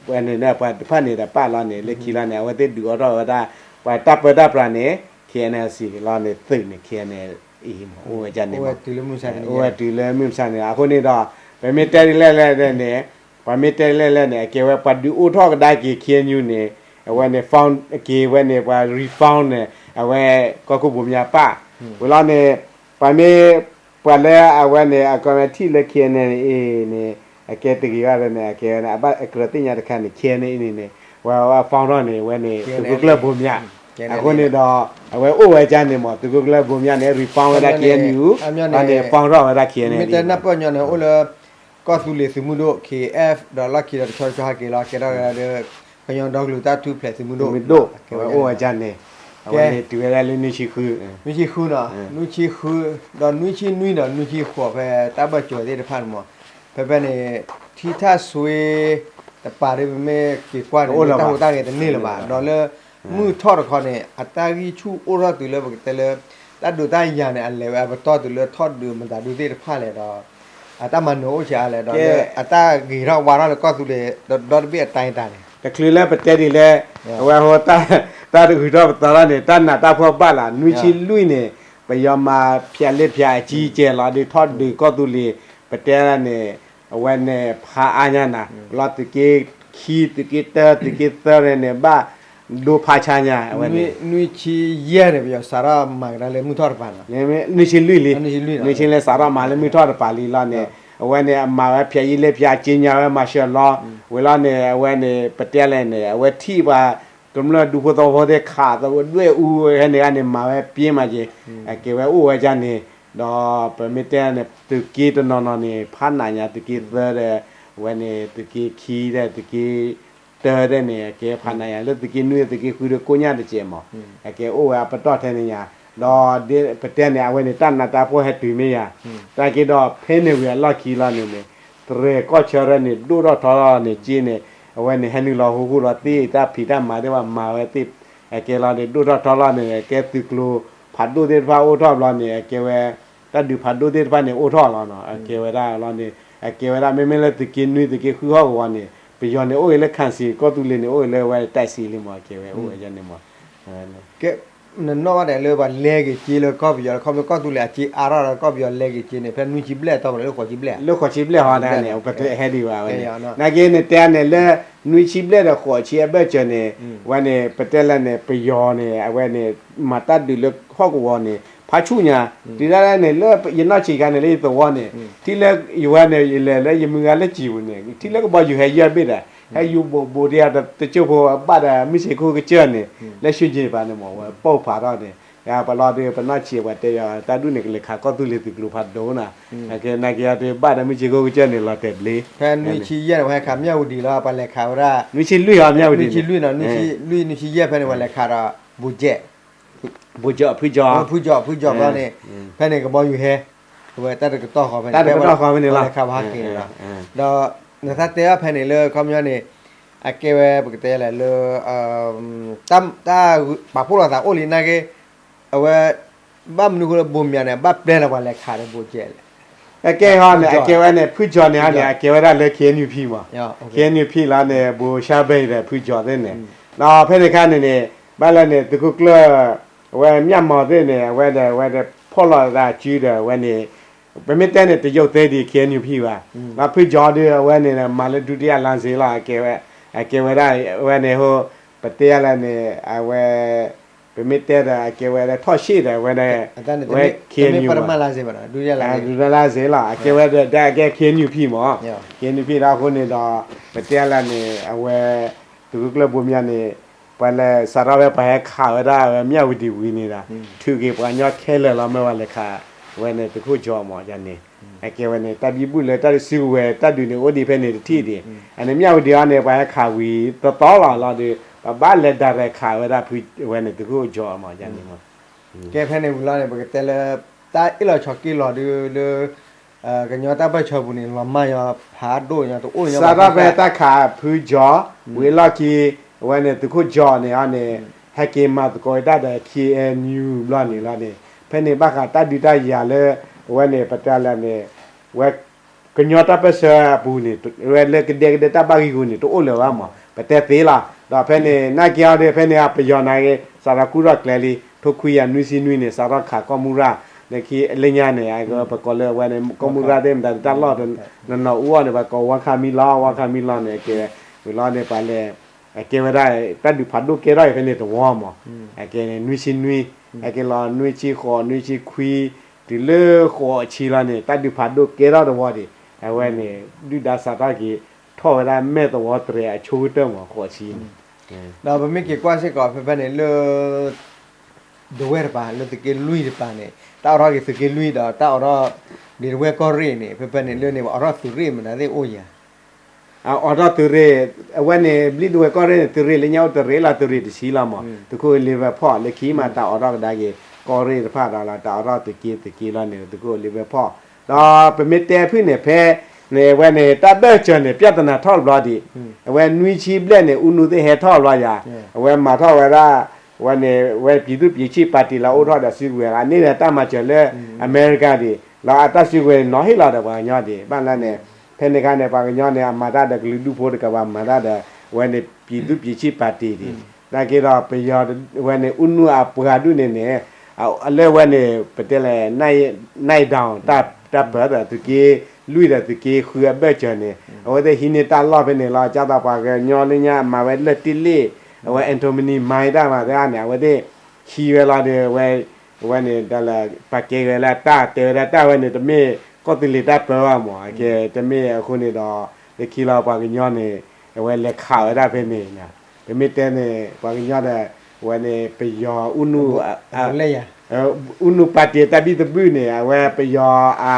ဝဲန့ၣ်ပှၤတဖၣ်န့ၣ်ဒီးပာ်လီၤန့ၣ် လၢခံလီၤန့ၣ် အဝဲသ့ၣ်ဒုးအိးထီၣ်ဝဲဒၣ် ပှၤတၢ်ပၢတၢ်ပြးန့ၣ် ခ့ၣ်အဲၣ်ယူၣ်လီၤန့ၣ် သုးန့ၣ် ခ့ၣ်အဲၣ်ယူၣ်အံၤ အိၣ်ဝဲဒ်န့ၣ် အိၣ်ဝဲတုၤလၢမုၢ်မဆါန့ၣ် အဃိန့ၣ်ဒီး ပမ့ၢ်တဲဒ်လဲၣ်လဲၣ်န့ၣ် ပှၤမ့ၢ်တဲဒ်လဲၣ်လဲၣ်န့ၣ် အကဲဝဲပှၤဒုးအိၣ်ထီၣ်ကဒါက့ၤ ခ့ၣ်အဲၣ်ယူၣ်န့ၣ် အဝဲန့ၣ် found က့ၤဝဲန့ၣ် ပှၤ reform န့ၣ် အဝဲကီၢ်ခိၣ်ဘိးမၠၣ်ပၣ် ဝံၤလီၤန့ၣ် ပှၤမ့ၢ် ပှၤလၢအဝဲန့ၣ် အကီၢ်မ့ၢ်ထံၣ်လၢ ခ့ၣ်အဲၣ်ယူၣ်အံၤန့ၣ် အကဲတဂ့ၤဘၣ်န့ၣ် အကဲဝဲန့ၣ် အဘၣ်အကြၢးသ့ၣ်ညါတခါန့ၣ် ခ့ၣ်အဲၣ်ယူၣ်အံၤန့ၣ်န့ၣ် ဝဲ ဝဲ found ထီၣ်န့ၣ် ဝဲန့ၣ် သုးခိၣ်ကျၢၢ်ဘိးမၠၣ် အဃိန့ၣ်ဒီး အဝဲအိၣ်ဝဲဒ်န့ၣ်မး သုးခိၣ်ကျၢၢ်ဘိးမၠၣ်န့ၣ် reform ဝဲဒၣ် ခ့ၣ်အဲၣ်ယူၣ် လီၤန့ၣ် found ထီၣ်ဝဲဒၣ် ခ့ၣ်အဲၣ်ယူၣ် မ့ၢ်တဲနၢ်ပၢၢ်ညီန့ၣ် အိၣ်လၢ ကီၢ်သူလ့ၤသုးမုၢ်ဒိၣ် ခ့ၣ်အဲၣ်ယူၣ် ဒီးလီၢ်ခံဒီးတဆီတဆီဟဲက့ၤလီၤ ကဲထီၣ်ဝဲဒၣ်လၢ ကညီဒီကလုာ်တၢ်ထူၣ်ဖျဲးသုးမုၢ်ဒိၣ် သုးမုၢ်ဒိၣ် အဝဲအိၣ်ဝဲဒ်န့ၣ် အဝဲန့ၣ်တုၤဝဲဒၣ်လၢနွံဆံဃု နွံဆံဃုနီၤ နွံဆံဃု ဒီးနွံဆံနွံဒီးနွံဆံဃိးဖဲတၢ်ဘၢၣ်စၢၤသ့ၣ်တဖၣ်န့ၣ်မး ဖဲဖဲန့ၣ် ထံထၢၣ်ဆွ့ တပၤဒီးပမ့ၢ်က့ၤကွၢ်န့ၣ် တၢ်ဟူးတၢ်ဂဲၤတန့ၢ်လၢၤဘၣ် ဒီးလၢ မုၢ်ထီၣ်တခီန့ၣ် အတၢ်ဂံၢ်ဆူၣ်အိၣ်ထီၣ်တုၤလၢပကတဲလၢ တၢ်ဒုးတၢ်ယၤန့ၣ် အလဲၤဝဲအပတီၢ်တုၤလၢထီၣ်ဒုးမတၤဒုသ့ၣ်တဖၣ်လဲၣ်ဒီး အတၢ်မၤနၢၤအိၣ်ဆံးအါလဲၣ်ဒီး လၢအတၢ်ဂ့ၤထီၣ်ဝါထီၣ်လၢကီၢ်သူလ့ၤ ဒီတဘ့ၣ်အတၢ်အတၢ်န့ၣ် တချုးလၢပတဲဒ်လဲၣ် အဝဲဟိ တၢ်တဂုၤထီၣ်ပသီထီၣ်န့ၣ် တၢ်နးတၢ်ဖှီၣ်ဘၣ်လီၤ နွံဆံလွံၢ်န့ၣ် ပယီၤမၤဖၠးလ့ဖၠးအကံကဲလီၤ ဒုးထီၣ်ဒုးကီၢ်သူလ့ၤ ပတဲဒ်န့ၣ် အဝဲန့ၣ်ဖးအါညါနၤ လီၤသုးက့ခံ သုးက့တၢ သုးက့သၢန့ၣ်န့ၣ် ဘၣ်ဒိဖးဆါညါ အဝဲန့ၣ် နွံဆံယဲၢ်န့ၣ် ပယီၤစးထီၣ်မၤကဒါလၢမုၢ်ထီၣ်တပၤနီၤ နွံဆံလွံၢ်လံ နွံဆံလံစးထီၣ်မၤလၢမုၢ်ထီၣ်တပၤလံလီၤန့ၣ် အဝဲန့ၣ် အမၤဝဲဖၠးယံာ်လ့ဖၠး က့ညါဝဲမၤစၢၤလီၤ ဝံၤလီၤန့ၣ် အဝဲန့ၣ် ပတဲလဲၣ်န့ၣ် အဝဲထံၣ်ပှၤ ကမျၢၢ်ဒူဖိသဝီဖိသ့ၣ်ခးသဝဲဒွဲၣ်အူဝဲန့ၣ်ဂၤန့ၣ် မၤဝဲပျ့မးက့ၤ အကဲဝဲအိၣ်ဝဲဒ်န့ၣ် ဒီးပမ့ၢ်တဲန့ၣ် သုးက့တနီၤနီၤန့ၣ် ဖးနးညါ သုးက့သၢဒီး အဝဲန့ၣ် သုးက့ခံဒီး သုးက့ တၢ်တဲန့ၣ် အကဲဖးနးယၤ လၢသုးက့နွံသုးက့ဃုဒီးကိးညါတစဲးမး, အကဲအိၣ်ဝဲအပတီၢ်ထဲန့ၣ်ယၤ, ဒီးပတဲန့ၣ် အဝဲန့ၣ် တၢ်နးတၢ်ဖှီၣ်ဟဲတုၤမ့ၢ်ယၤ, တၢ်က့ဒီးဖဲန့ၣ်ဝံၤအလီၢ်ခံလီၤန့ၣ်န့ၣ် တြဲၤကီၢ်ဆၢရၢန့ၣ် ဒိၣ်ထီၣ်ထီထီၣ်န့ၣ် က့န့ၣ် အဝဲန့ၣ် ဟဲနုာ်လီၤဟူဃူလီၤသ့ၣ် တၢ်ဖံးတၢ်မၤသ့ၣ်တဖၣ်မၤဝဲသ့ၣ်, အကဲလီၤန့ၣ် ဒိၣ်ထီၣ်ထီထီၣ်န့ၣ် အကဲသုးကျိၤဖးဒိၣ်သ့ၣ်တဖၣ်အိၣ်ထီၣ်ဘျီန့ၣ် အကဲဝဲ တၢ်ဒုးဖးဒိၣ်သ့ၣ်တဖၣ်န့ၣ်အိၣ်ထီၣ်လီၤနီၤ, အကဲဝဲဒၣ်လီၤန့ၣ် အကဲဝဲဒၣ် မ့မ့ၢ်လၢသုးက့နွံသုးက့ဃုဟီၣ်ကဝီၤန့ၣ် ပယီၤန့ၣ်အိၣ်ဂ့ၤလၢ council ကီၢ်သူလ့ၤန့ၣ် အိၣ်ဂ့ၤလၢဝဲတၢ်စံးလံမး အကဲဝဲအိၣ်ဝဲန့ၣ်မး, ကဲ နနီၢ်ဘၣ်ဒဲးလၢပှၤလဲၤက့ၤက့လၢကီၢ်ပယီၤလၢ ခီဖျိကီၢ်သူလ့ၤအက့အါထီၣ်ဒီး ကီၢ်ပယီၤလဲၤက့ၤက့န့ၣ် ဖဲနွံဆံဘျဲၣ်အတီၢ်ပူၤလၢ လၢဃိးဆံဘျဲၣ်ဧါ, လၢဃိးဆံဘျဲၣ်ဟီန့ၣ် ပတဟဲဒံးဘၣ်ဝဲန့ၣ်, နာ်က့န့ၣ်တဲန့ၣ်လၢ နွံဆံဘျဲၣ်ဒီးဃိးဆံအဘၢၣ်စၢၤန့ၣ် ဝဲန့ၣ် ပတဲလၢန့ၣ် ပယီၤန့ၣ် အဝဲန့ၣ် မၤတၢ်ဒုးလၢဟီၣ်ကဝီၤန့ၣ် ဖးဆူၣ်ညါ, တုၤဒၣ်လဲာ်န့ၣ် လၢယနီၢ်ဆံးခါန့ၣ် လၢယသဝီန့ၣ် ထံၣ်လၢယဝဲန့ၣ် ယလဲၤလၢယမုၢ်ဂၤလၢစံာ်ပူၤန့ၣ် ထံၣ်လၢကဘီယူၤဟဲယဲၢ်ဘ့ၣ်ဒီး ဟဲယူၤဘိးဘိးဒံးအတကၠိၢ်ဖိဘၣ်ဒီး မုၢ်ဆ့ၣ်ခိၣ်ကစၢၢ်န့ၣ် လၢဆူယ့ၤပၤန့ၣ်မး ဝဲပိၢ်ဖးထီၣ်န့ၣ် ပလီၤဒုးပနီၢ်ဆံးပှၤတဲယၤ တၢ်ဒ်န့ၣ် ကလဲၤခးကီၢ်သူလ့ၤသုးကျိၤဖးဒိၣ်နီၤ, နာ်က့အီၤဒုးဘၣ်ဒီး မုၢ်ဆ့ၣ်ခိၣ်ကစၢၢ်န့ၣ် လီၤတဲာ်ဘျ့, ဖဲနွံဆံယဲၢ်န့ၣ် ပှၤဟဲခးမၠၣ်ဝတံၤလီၤ ပှၤလဲၤခးဝဲဒၣ် နွံဆံလွံၢ်ဟီ မၠၣ်ဝတံၤန့ၣ် နွံဆံလွံၢ်နီၤ နွံဆံယဲၢ်ဖဲန့ၣ် ပှၤလဲၤခးဒီး ဘူးကဲး ဘူးကဲး ဖုကၠီၤ ဖုကၠီၤ ဖုကၠီၤဘျီန့ၣ် ဖဲန့ၣ်ကဘီယူၤဟဲ အဝဲတၢ်တကတီၢ်ဃီဖဲန့ၣ် တၢ်တကတီၢ်ဃီဖဲန့ၣ်လီၤ ပှၤလဲၤခးပှၤဟးက့ၤန့ၣ်လီၤ, ဒီးနသးတဲအီၤဖဲန့ၣ်လၢခီပညီန့ၣ် အကဲဝဲပကတဲလဲၣ်လၢ တၢ်ပာ်ဖှိၣ်လိာ်သးအိၣ်လံနာ်က့ အဝဲ ဘၣ်မနုၤဃိလၢဘိးမၠးန့ၣ် ဘၣ်ပျဲလီၤပှၤလဲၤခးဒီးဘူးကဲးလဲၣ်, အကဲဟီန့ၣ် အကဲဝဲန့ၣ် ဖုကၠီၤန့ၣ်န့ၣ် အကဲဝဲဒၣ်လၢ KNUP မး, KNUP လီၤန့ၣ် ဘူးဆါဘဲအံၤဒီးဖုကၠီၤသ့ၣ်န့ၣ်, ဒီးဖဲန့ၣ်ခါန့ၣ်န့ၣ် ဘၣ်လၢန့ၣ် သုးခိၣ်ကျၢၢ် အဝဲမၠၣ်မီၤသ့ၣ်န့ၣ် အဝဲဒီး အဝဲဒီးဖီၣ်လီၤသးစုဒီး အဝဲန့ၣ် ပမ့ၢ်တဲန့ၣ် တရုတ်သ့ၣ်ဒံး KNUP ဘၣ်, ဒီးဖုကၠီၤဒုး အဝဲန့ၣ် မၤလၢ ဒုတိယလှိုင်းစစ် လီၤ, အကဲဝဲ အကဲဝဲဒၣ် အဝဲန့ၣ်ဟိ ပတဲယၤလၢန့ၣ် အဝဲ ပမ့ၢ်တဲဒီး အကဲဝဲဒၣ်ထီၣ်ရှ့ၣ်ဒီး အဝဲန့ၣ် အဝဲ KNU ဒုတိယလှိုင်းစစ် လီၤ, အကဲဝဲဒၣ်အကဲ KNUP မး, KNUP ဒီးအဃိန့ၣ်ဒီး ပတဲယၤလၢန့ၣ် အဝဲ သုးခိၣ်ကျၢၢ်ဘိးမၠးန့ၣ် ပှၤလဲၤစးထီၣ်ဖဲပှၤဟဲခးဝဲဒၣ် အဝဲမၠၣ်ဝတံၤဝံၤန့ၣ်ဒီး ထုးက့ၤပှၤကညီခဲလၢာ်လီၤ မ့ၢ်ပှၤလဲၤခးဝဲန့ၣ် သုးခိၣ်ကၠီၤမးန့ၣ်, အကဲဝဲန့ၣ် တၢ်ဘံဘူၣ်လၢတၢ်စုကဝဲၤတၢ်ဒုးန့ၣ် အိၣ်ဒံးဖဲန့ၣ်တထံၣ်ဒံး, အန့ၣ်မၠၣ်ဝတံၤအီၤန့ၣ် ပှၤဟဲခးဝံၤသီသီလီၤလီၤဒီး ပဘၣ်လဲၤဒၣ်ရဲၣ်ခးဝဲဒၣ်ဖုဝဲန့ၣ် သုးခိၣ်ကၠီၤမးန့ၣ်မး, ကဲဖဲန့ၣ်ဝံၤလီၤန့ၣ် ပကတဲလၢ တၢ်အ့ၣ်လိာ်ဆိးက့လိာ်ဒုးလၢ ကညီတၢ်ပၢၢ်ဆၢပူၤန့ၣ် လီၤမၢ်ညီဖးဒိၣ်ညီတအိၣ်ညီဘၣ်, စးထီၣ်ဖဲတၢ်ခးဖုကၠီၤ ဝံၤအလီၢ်ခံ အဝဲန့ၣ် သုးခိၣ်ကၠီၤန့ၣ်အီၤန့ၣ် ဟဲက့ၤမၤသကိးတၢ်ဒီး KNU ဘျီန့ၣ်လီၤန့ၣ် ဖဲန့ၣ်ဘၣ်ဃးတၢ်ဒုးတၢ်ယၤလၢ အဝဲန့ၣ် ပတဲလၢန့ၣ် ဝဲ ကညီတၢ်ပၢၢ်ဆၢအပူၤန့ၣ် ဝဲလၢကဒဲကဒဲတၢ်ဘၣ်ဂံၢ်ဂူာ်န့ၣ် တအိၣ်လၢၤဘၣ်မး ပတဲသ့လီၤ. ဒီးဖဲန့ၣ် နာ်က့အီၤဒီး ဖဲန့ၣ် ပယီၤနာ်က့ စးထီၣ်ကူၣ်ထီၣ်ကျဲလံ ထိခွံကယၤနွံဆံနွံန့ၣ် စးထီၣ်ခးကီၢ်မူရၤ လၢခံလၢညါန့ၣ် အကပကိးလၢအဝဲန့ၣ် ကီၢ်မူရၤသ့ၣ်မတၤတၢ်လီၢ်တနီၤနီၤအူအီၣ်န့ၣ် ပှၤကိးဝါခါမံလီၤ ဝါခါမံလီၤန့ၣ် အကဲဝဲ ဝံၤလီၤန့ၣ် ပှၤလဲၤ အကဲဝဲဒၣ် တၢ်ဒုးဖးဒိၣ်ကဲထီၣ်အံၤဖဲန့ၣ်တဝီမး အကဲန့ၣ် နွံဆံနွံ ဟဲက့ၤလီၤ နွံဆံဃိး နွံဆံခွံ တုၤလၢဃိးဆံလီၤန့ၣ် တၢ်ဒုးဖးဒိၣ်ကဲထီၣ်တဝီဒံး အဝဲန့ၣ် ဒုၣ်ဒါစးထီၣ်က့ၤ ထီၣ်ဝဲဒၣ်မဲာ်သဝီတြဲၤအဆိကတၢၢ်မး ဃိးဆံန့ၣ် ဒီးပမ့ၢ်က့ၤကွၢ်စ့ၢ်ကီးဖဲဖဲန့ၣ်လၢ ဒဝဲၢ်တပၤ လၢသုးက့လွံၢ်တပၤန့ၣ် တၢ်အိးထီၣ်က့ၤသုးက့လွံၢ်ဒီးတၢ်အိးထီၣ် ဒဝဲၢ်ကီၢ်ရ့ၣ်န့ၣ် ဖဲဖဲန့ၣ်လၢန့ၣ် အိးထီၣ်သုးရ့ၣ်မနုၤသ့ၣ်အိၣ်ယၤ အိးထီၣ်သုးရ့ၣ် အဝဲန့ၣ် ဘျံၣ်ဒဝဲၢ်ကီၢ်ရ့ၣ်န့ၣ် သုးရ့ၣ်လၢညါအိၣ်တရ့ၣ်လီၤ သုးရ့ၣ်တဆံလီၤမး သုးခိၣ် Oliver Port လၢခံမးတၢ်အိးထီၣ်ကဒါက့ၤ ကီၢ်ရ့ၣ်တဖၣ်ဒီးလီၤ တၢ်အိးထီၣ်သုးက့သုးက့လီၤန့ၣ် သုးခိၣ် Oliver Port ဒီးပမ့ၢ်တဲဖုၣ်န့ၣ် ဖဲန့ၣ် အဝဲန့ၣ် တၢ်ဘၢၣ်စၢၤန့ၣ် ပြဿနာထီၣ်တဘျီဒံး အဝဲနွံဆံဘျဲၣ်န့ၣ် ဦးနု သ့ၣ်ဟဲထီၣ်တဘျီယၤ အဝဲမၤထီၣ်ဝဲဒၣ် အဝဲန့ၣ် ဝဲပြည်သူ့ပြည်ချစ်ပါတီ လၢအိၣ်ထီၣ်ဒီးစုကဝဲၤလီၤ အန့ၣ်န့ၣ် တၢ်မၤစၢၤလၢအမဲရကၤဒံး လီၤအတၢ်စုကဝဲၤနီၤဟ့ၣ်လီၤဒီးပှၤကညီဒံး ဘၣ်လၢန့ၣ် ဖဲန့ၣ်အခါန့ၣ် ပှၤကညီန့ၣ် အမၤတၢ်ဒီးကလုာ်ဒူၣ်ဖိတကပၤ မၤတၢ်ဒီး အဝဲန့ၣ် ပြည်သူ့ပြည်ချစ်ပါတီ ဒံး နာ်က့ဒီးပယီၤ အဝဲန့ၣ် ဦးနု အပှၤဒူၣ်န့ၣ်န့ၣ် လၢအဝဲန့ၣ် ပတဲလဲၣ် နၢ်ဒၢၣ် တၢ်ပၢၢ်ဒီးသုးက့လွံၢ်ဒီးသုးက့ဃုအဘၢၣ်စၢၤန့ၣ် အဝဲသ့ၣ်ဟံးန့ၢ်တၢ်လီၢ်ဖဲန့ၣ်လီၤ ကၢ်သိးပှၤကညီလၢညါမၤဝဲလၢတ့လ့ၣ် အဝဲ antimony mine တၢ်မၤသ့ၣ်န့ၣ် အဝဲသ့ၣ်ဟံးဝဲလီၤဒီး အဝဲန့ၣ် ဒ်လၢပှၤကဲဝဲလၢတၢ်တဲဝဲဒၣ်တၢ်ဝဲန့ၣ် တမ့ၢ်ကီၢ်သူလ့ၤတၢ်ပၢဘၣ်မး အကဲတမ့ၢ်အဃိန့ၣ်ဒီး လၢခံလီၤပှၤကညီန့ၣ် အဝဲလဲၤခးဝဲဒၣ်ဖဲန့ၣ် ပမ့ၢ်တဲန့ၣ် ပှၤကညီဒီး အဝဲန့ၣ် ပယီၤ ဦးနု ဦးနု ပါတီ တၢ်ဘံၣ်တဘုၣ်န့ၣ် အဝဲပယီၤအ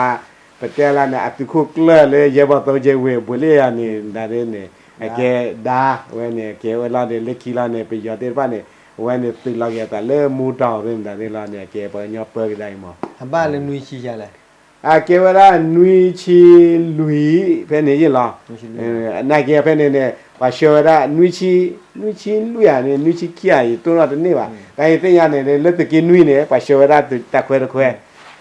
ပတဲလၢန့ၣ် အသုးခိၣ်ကျၢၢ်လၢယဲၢ်ဘီၣ်သိကဲဝ့ၢ် ဘိးလ့ၣ်ယၤန့ၣ် ဒ်န့ၣ် အကဲဒါ အဝဲန့ၣ် အကဲဝဲလီၤဒီး လၢခံလီၤန့ၣ် ပယီၤသ့ၣ်တဖၣ်န့ၣ် အဝဲန့ၣ်သုးလီၤက့ၤအသးလၢမူတီၤသ့ၣ်မတၤသ့ၣ်လီၤန့ၣ် အကဲပှၤကညီပၢကဒါအံၤမး. အဘၣ်လၢနွံဆံယၤလဲၣ်. အကဲဝဲဒၣ်နွံဆံလွံၢ်ဖဲန့ၣ်ယ့ၣ်လီၤ. နာ်က့ဖဲန့ၣ်န့ၣ် ပှၤဆှၢဝဲဒၣ် နွံဆံလွံၢ်ဧါန့ၣ် နွံဆံခံဧါ ယတိၢ်နီၣ်တန့ၢ်ဘၣ်. တၢ်အံၤသ့ၣ်ညါန့ၣ် လၢသုးက့နွံန့ၣ် ပှၤဆှၢဝဲဒၣ်တၢ်ခွဲတခွဲ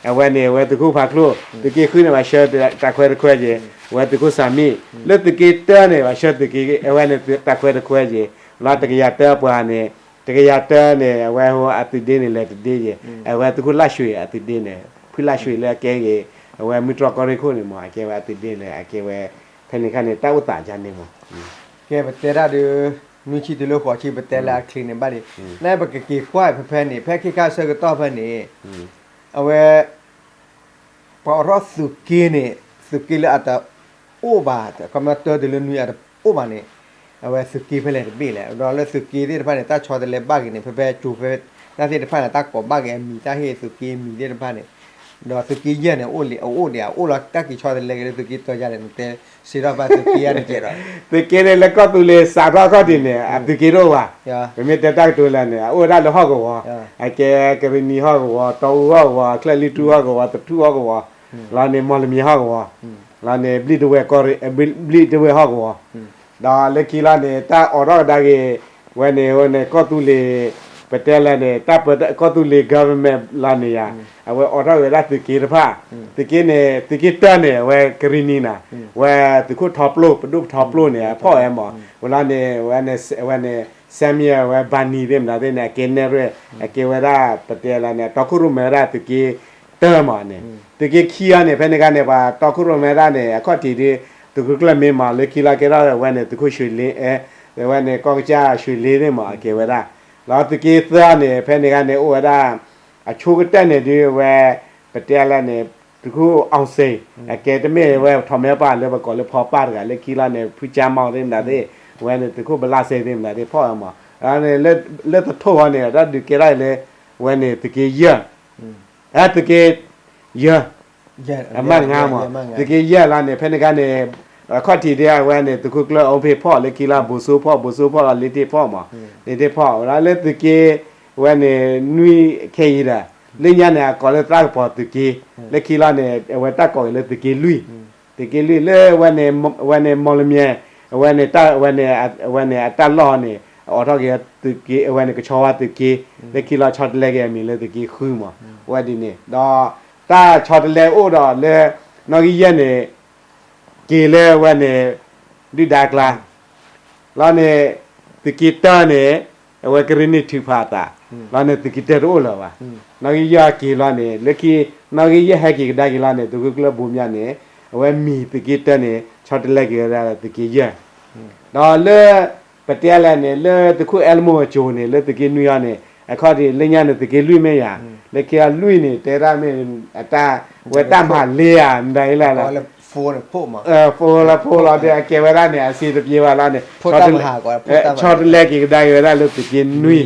အဝဲန့ၣ် အဝဲသုးခိၣ်ဖးချိၣ်, သုးက့ဃုန့ၣ် ပှၤဆှၢတၢ်ခွဲတခွဲက့ၤ, အဝဲသုးခိၣ်စၢ်မံၣ်, လၢသုးက့တၢန့ၣ် ပှၤဆှၢသုးက့ အဝဲန့ၣ်တၢ်ခွဲတခွဲက့ၤ, လီၤတကယၤတၢပှၤန့ၣ်, တကယၤတၢန့ၣ် အဝဲအသုးဒ့န့ၣ်လဲၤတဒ့က့ၤ, အဝဲသုးခိၣ်လၢ်ရွှ့ၤအသုးဒ့န့ၣ် ဖုလၢ်ရွှ့ၤလၢအကဲဂ့ၤ, အဝဲမုၢ်တြီၢ်ကီၢ်ရ့ၣ်ခိၣ်န့ၣ်မး အကဲဝဲအသုးဒ့န့ၣ် အကဲဝဲ ဖဲန့ၣ်ခါန့ၣ် တၢ်အိၣ်သးယါန့ၣ်မး ကဲပတဲတၢ်ဒီး နွံဆံတုၤလၢဃိးဆံ ပတဲလၢအချံးန့ၣ်ဘၣ်ဒံး, နပကက့ၤကွၢ်ဖဲဖဲန့ၣ် ဖဲခ့ခါဆၢကတီၢ်ဖဲန့ၣ် အဝဲ ပှၤအိးထီၣ်သုးက့န့ၣ် သုးက့လၢအတအိၣ်ဘၣ် ခီပညီတၢတုၤလၢနွံအတအိၣ်ဘၣ်န့ၣ် အဝဲသုးက့ဖဲလဲၣ်တဘ့ၣ်လဲၣ်. ဒီးလၢသုးက့သ့ၣ်တဖၣ်န့ၣ် တၢ်ဆီတလဲဘၣ်က့ၤန့ၣ် ဖဲဖဲကၠိၤဖဲ တၢ်သ့ၣ်တဖၣ်န့ၣ် တၢ်ကိးဘၣ်က့ၤအမံၤ တၢ်ဟ့ၣ်သုးက့အမံၤသ့ၣ်တဖၣ်န့ၣ် ဒီးသုးက့ယဲၢ်န့ၣ် အိၣ်လံ အအိၣ်ဒံး အအိၣ်လီၤတၢ်က့ၤဆီတလဲက့ၤလၢသုးက့တၢယါလဲၣ် နတဲစ့ထီၣ်ဘၣ်သုးက့ယဲၢ်န့ၣ်ကဲဒီး သုးက့န့ၣ်လၢကီၢ်သူလ့ၤစးထီၣ်ခီၣ်ထံးန့ၣ် အသုးက့တအိၣ်ဘၣ်. ပမ့ၢ်တဲတၢ်ကတိၤလဲၣ်န့ၣ် အအိၣ်ဝဲဒၣ်လၢဟီၣ်ကဝီၤ, အကဲကရံၣ်နံၤဟီၣ်ကဝီၤ, တီအူဟီၣ်ကဝီၤ, ချၢၣ်လွံၢ်ထူၣ်ဟီၣ်ကဝီၤ, သထူၣ်ဟီၣ်ကဝီၤ, လီၤန့ၣ် မီၢ်လမၠဲၣ်ဟီၣ်ကဝီၤ, လီၤန့ၣ် ဘျံးတဝဲၢ်ကီၢ်ရ့ၣ်, ဘျံးတဝဲၢ်ဟီၣ်ကဝီၤ, ဒီးလၢခံလီၤန့ၣ် တၢ်အိးထီၣ်ကဒါက့ၤ ဝဲန့ၣ် ဝဲန့ၣ် ကီၢ်သူလ့ၤ ပတဲလဲၣ်န့ၣ် တၢ်ပၢ ကီၢ်သူလ့ၤ government လီၤန့ၣ်ယါ, အဝဲအိးထီၣ်က့ၤဝဲဒၣ်သုးက့တဖၣ်, သုးက့န့ၣ် သုးက့တၢန့ၣ် အဝဲကရံၣ်နံၤနၤ, ဝဲသုးခိၣ်ထီပျိၢ် ပဒိၣ်ထီပျိၢ်န့ၣ် အဖီၣ်ဝဲမး, ဝဲလီၤန့ၣ် ဝဲန့ၣ် ဝဲန့ၣ် Samuel ဝဲ Barney သ့ၣ်မတၤသ့ၣ်န့ၣ် အကဲနဲၣ်ရွဲၣ် အကဲဝဲဒၣ် ပတဲလဲၣ်န့ၣ် တီခိၣ်ရိၣ်မဲဝဲဒၣ်သုးက့တၢမးန့ၣ်, သုးက့ခံအီၤန့ၣ် ဖဲန့ၣ်ခါန့ၣ် ပှၤတီခိၣ်ရိၣ်မဲဒၣ်န့ၣ် အခီၣ်ထံးဒ် သုးခိၣ်ကျၢၢ်မ့ၢ်မး လၢခံလီၤကဲထီၣ်ဝဲန့ၣ် သုးခိၣ်ရွှ့ၤလ့, ဝဲန့ၣ် ကီၢ်ကစၢ်ရွှ့ၤလ့သ့ၣ်မး အကဲဝဲဒၣ်, လီၤသုးက့သၢန့ၣ် ဖဲန့ၣ်ခါန့ၣ် အိၣ်ဝဲဒၣ် အဆိကတၢၢ်န့ၣ်ဒ်ဝဲ ပတဲလဲၣ်န့ၣ် သုးခိၣ်အီၣ်စ့ၣ် အကဲတမ့ၢ်ဝဲထီးမဲပၢ်လၢပကိးလၢဖီပၢ်တဂၤ လၢခံလီၤန့ၣ် ဖုကၠါမီၢ်သ့ၣ်မတၤသ့ၣ်, ဝဲန့ၣ်သုးခိၣ်ဘလးစ့ၣ်သ့ၣ်မတၤသ့ၣ်ဖီၣ်ဝဲမး, လၢသထူၣ်ဃီန့ၣ် တၢ်ဒုးကဲထီၣ်လၢ ဝဲန့ၣ်သုးက့ယဲၢ် သုးက့ယဲၢ် အမးငါမး, သုးက့ယဲၢ်လီၤန့ၣ် ဖဲန့ၣ်ခါန့ၣ် အခီၣ်ထံးဒ်အဝဲန့ၣ် သုးခိၣ်ကျၢၢ်အီဖ့ၣ်ဖီၣ် လၢခံလီၤ ဘိၣ်စိဖီၣ် ဘိၣ်စိဖီၣ်လီၤ လ့တ့ၢ်ဖီၣ်မး, လ့တ့ၢ်ဖီၣ် ဝဲဒၣ်လၢသုးက့ ဝဲန့ၣ် နွံခဲအံၤဒီး လၢညါန့ၣ် အကိးလၢသးကပီၤသုးက့, လၢခံလီၤန့ၣ် အဝဲတၢ်ကိးက့ၤလၢသုးက့လွံၢ်, သုးက့လွံၢ်လၢ ဝဲန့ၣ်မီၢ်လမၠဲၣ် အဝဲန့ၣ်တၢ် ဝဲန့ၣ် အဝဲန့ၣ်အတၢ်လီၢ်န့ၣ် အအိးထီၣ်က့ၤသုးက့ အဝဲန့ၣ်ကဆီဝါသုးက့, လၢခံလီၤဆီတလဲက့ၤအမံၤလၢသုးက့ဃုမး, ဝဲဒ်န့ၣ် ဒီးတၢ်ဆီတလဲအိၣ်ဒီးလၢ နီၣ်ဂံၢ်ယဲၢ်န့ၣ် က့ၤလၢဝဲန့ၣ် ဒုၣ်ဒါကျါ လီၤန့ၣ် သုးက့တၢန့ၣ် အဝဲကရ့ၣ်နံၣ်ထုးဖးအသး, လီၤန့ၣ်သုးက့တၢတအိၣ်လၢၤဘၣ်, နီၣ်ဂံၢ်ယဲၢ်က့ၤလီၤန့ၣ် လၢခံ နီၣ်ဂံၢ်ယဲၢ်ဟဲက့ၤကဒါက့ၤလီၤန့ၣ် သုးခိၣ်ကျၢၢ်ဘိမၠါန့ၣ် အဝဲမံၤသုးက့တၢန့ၣ် ဆီတလဲက့ၤဝဲဒၣ်သုးက့ယဲၢ်, ဒီးလၢ ပတဲလဲၣ်န့ၣ် လၢသုးခိၣ်အဲလမိၢ်အစိၤန့ၣ် လၢသုးက့နွံအီၤန့ၣ် အခီၣ်ထံးလၢညါန့ၣ် သုးက့လွံၢ်မ့ၢ်ယါ, လၢခံအလွံၢ်န့ၣ် တဲဒၣ်မ့ၢ် အတၢ် ဝဲတၢ်မၤလ့ဧါ မတၤအံၤလဲၣ်လီၤ ဖိလၢဖိလီၤဒီး အကဲဝဲဒၣ်န့ၣ် အစ့တပျ့ၤဘၣ်လီၤန့ၣ် ဆီတလဲက့ၤကဒါက့ၤဝဲဒၣ်လၢသုးက့နွံ လီ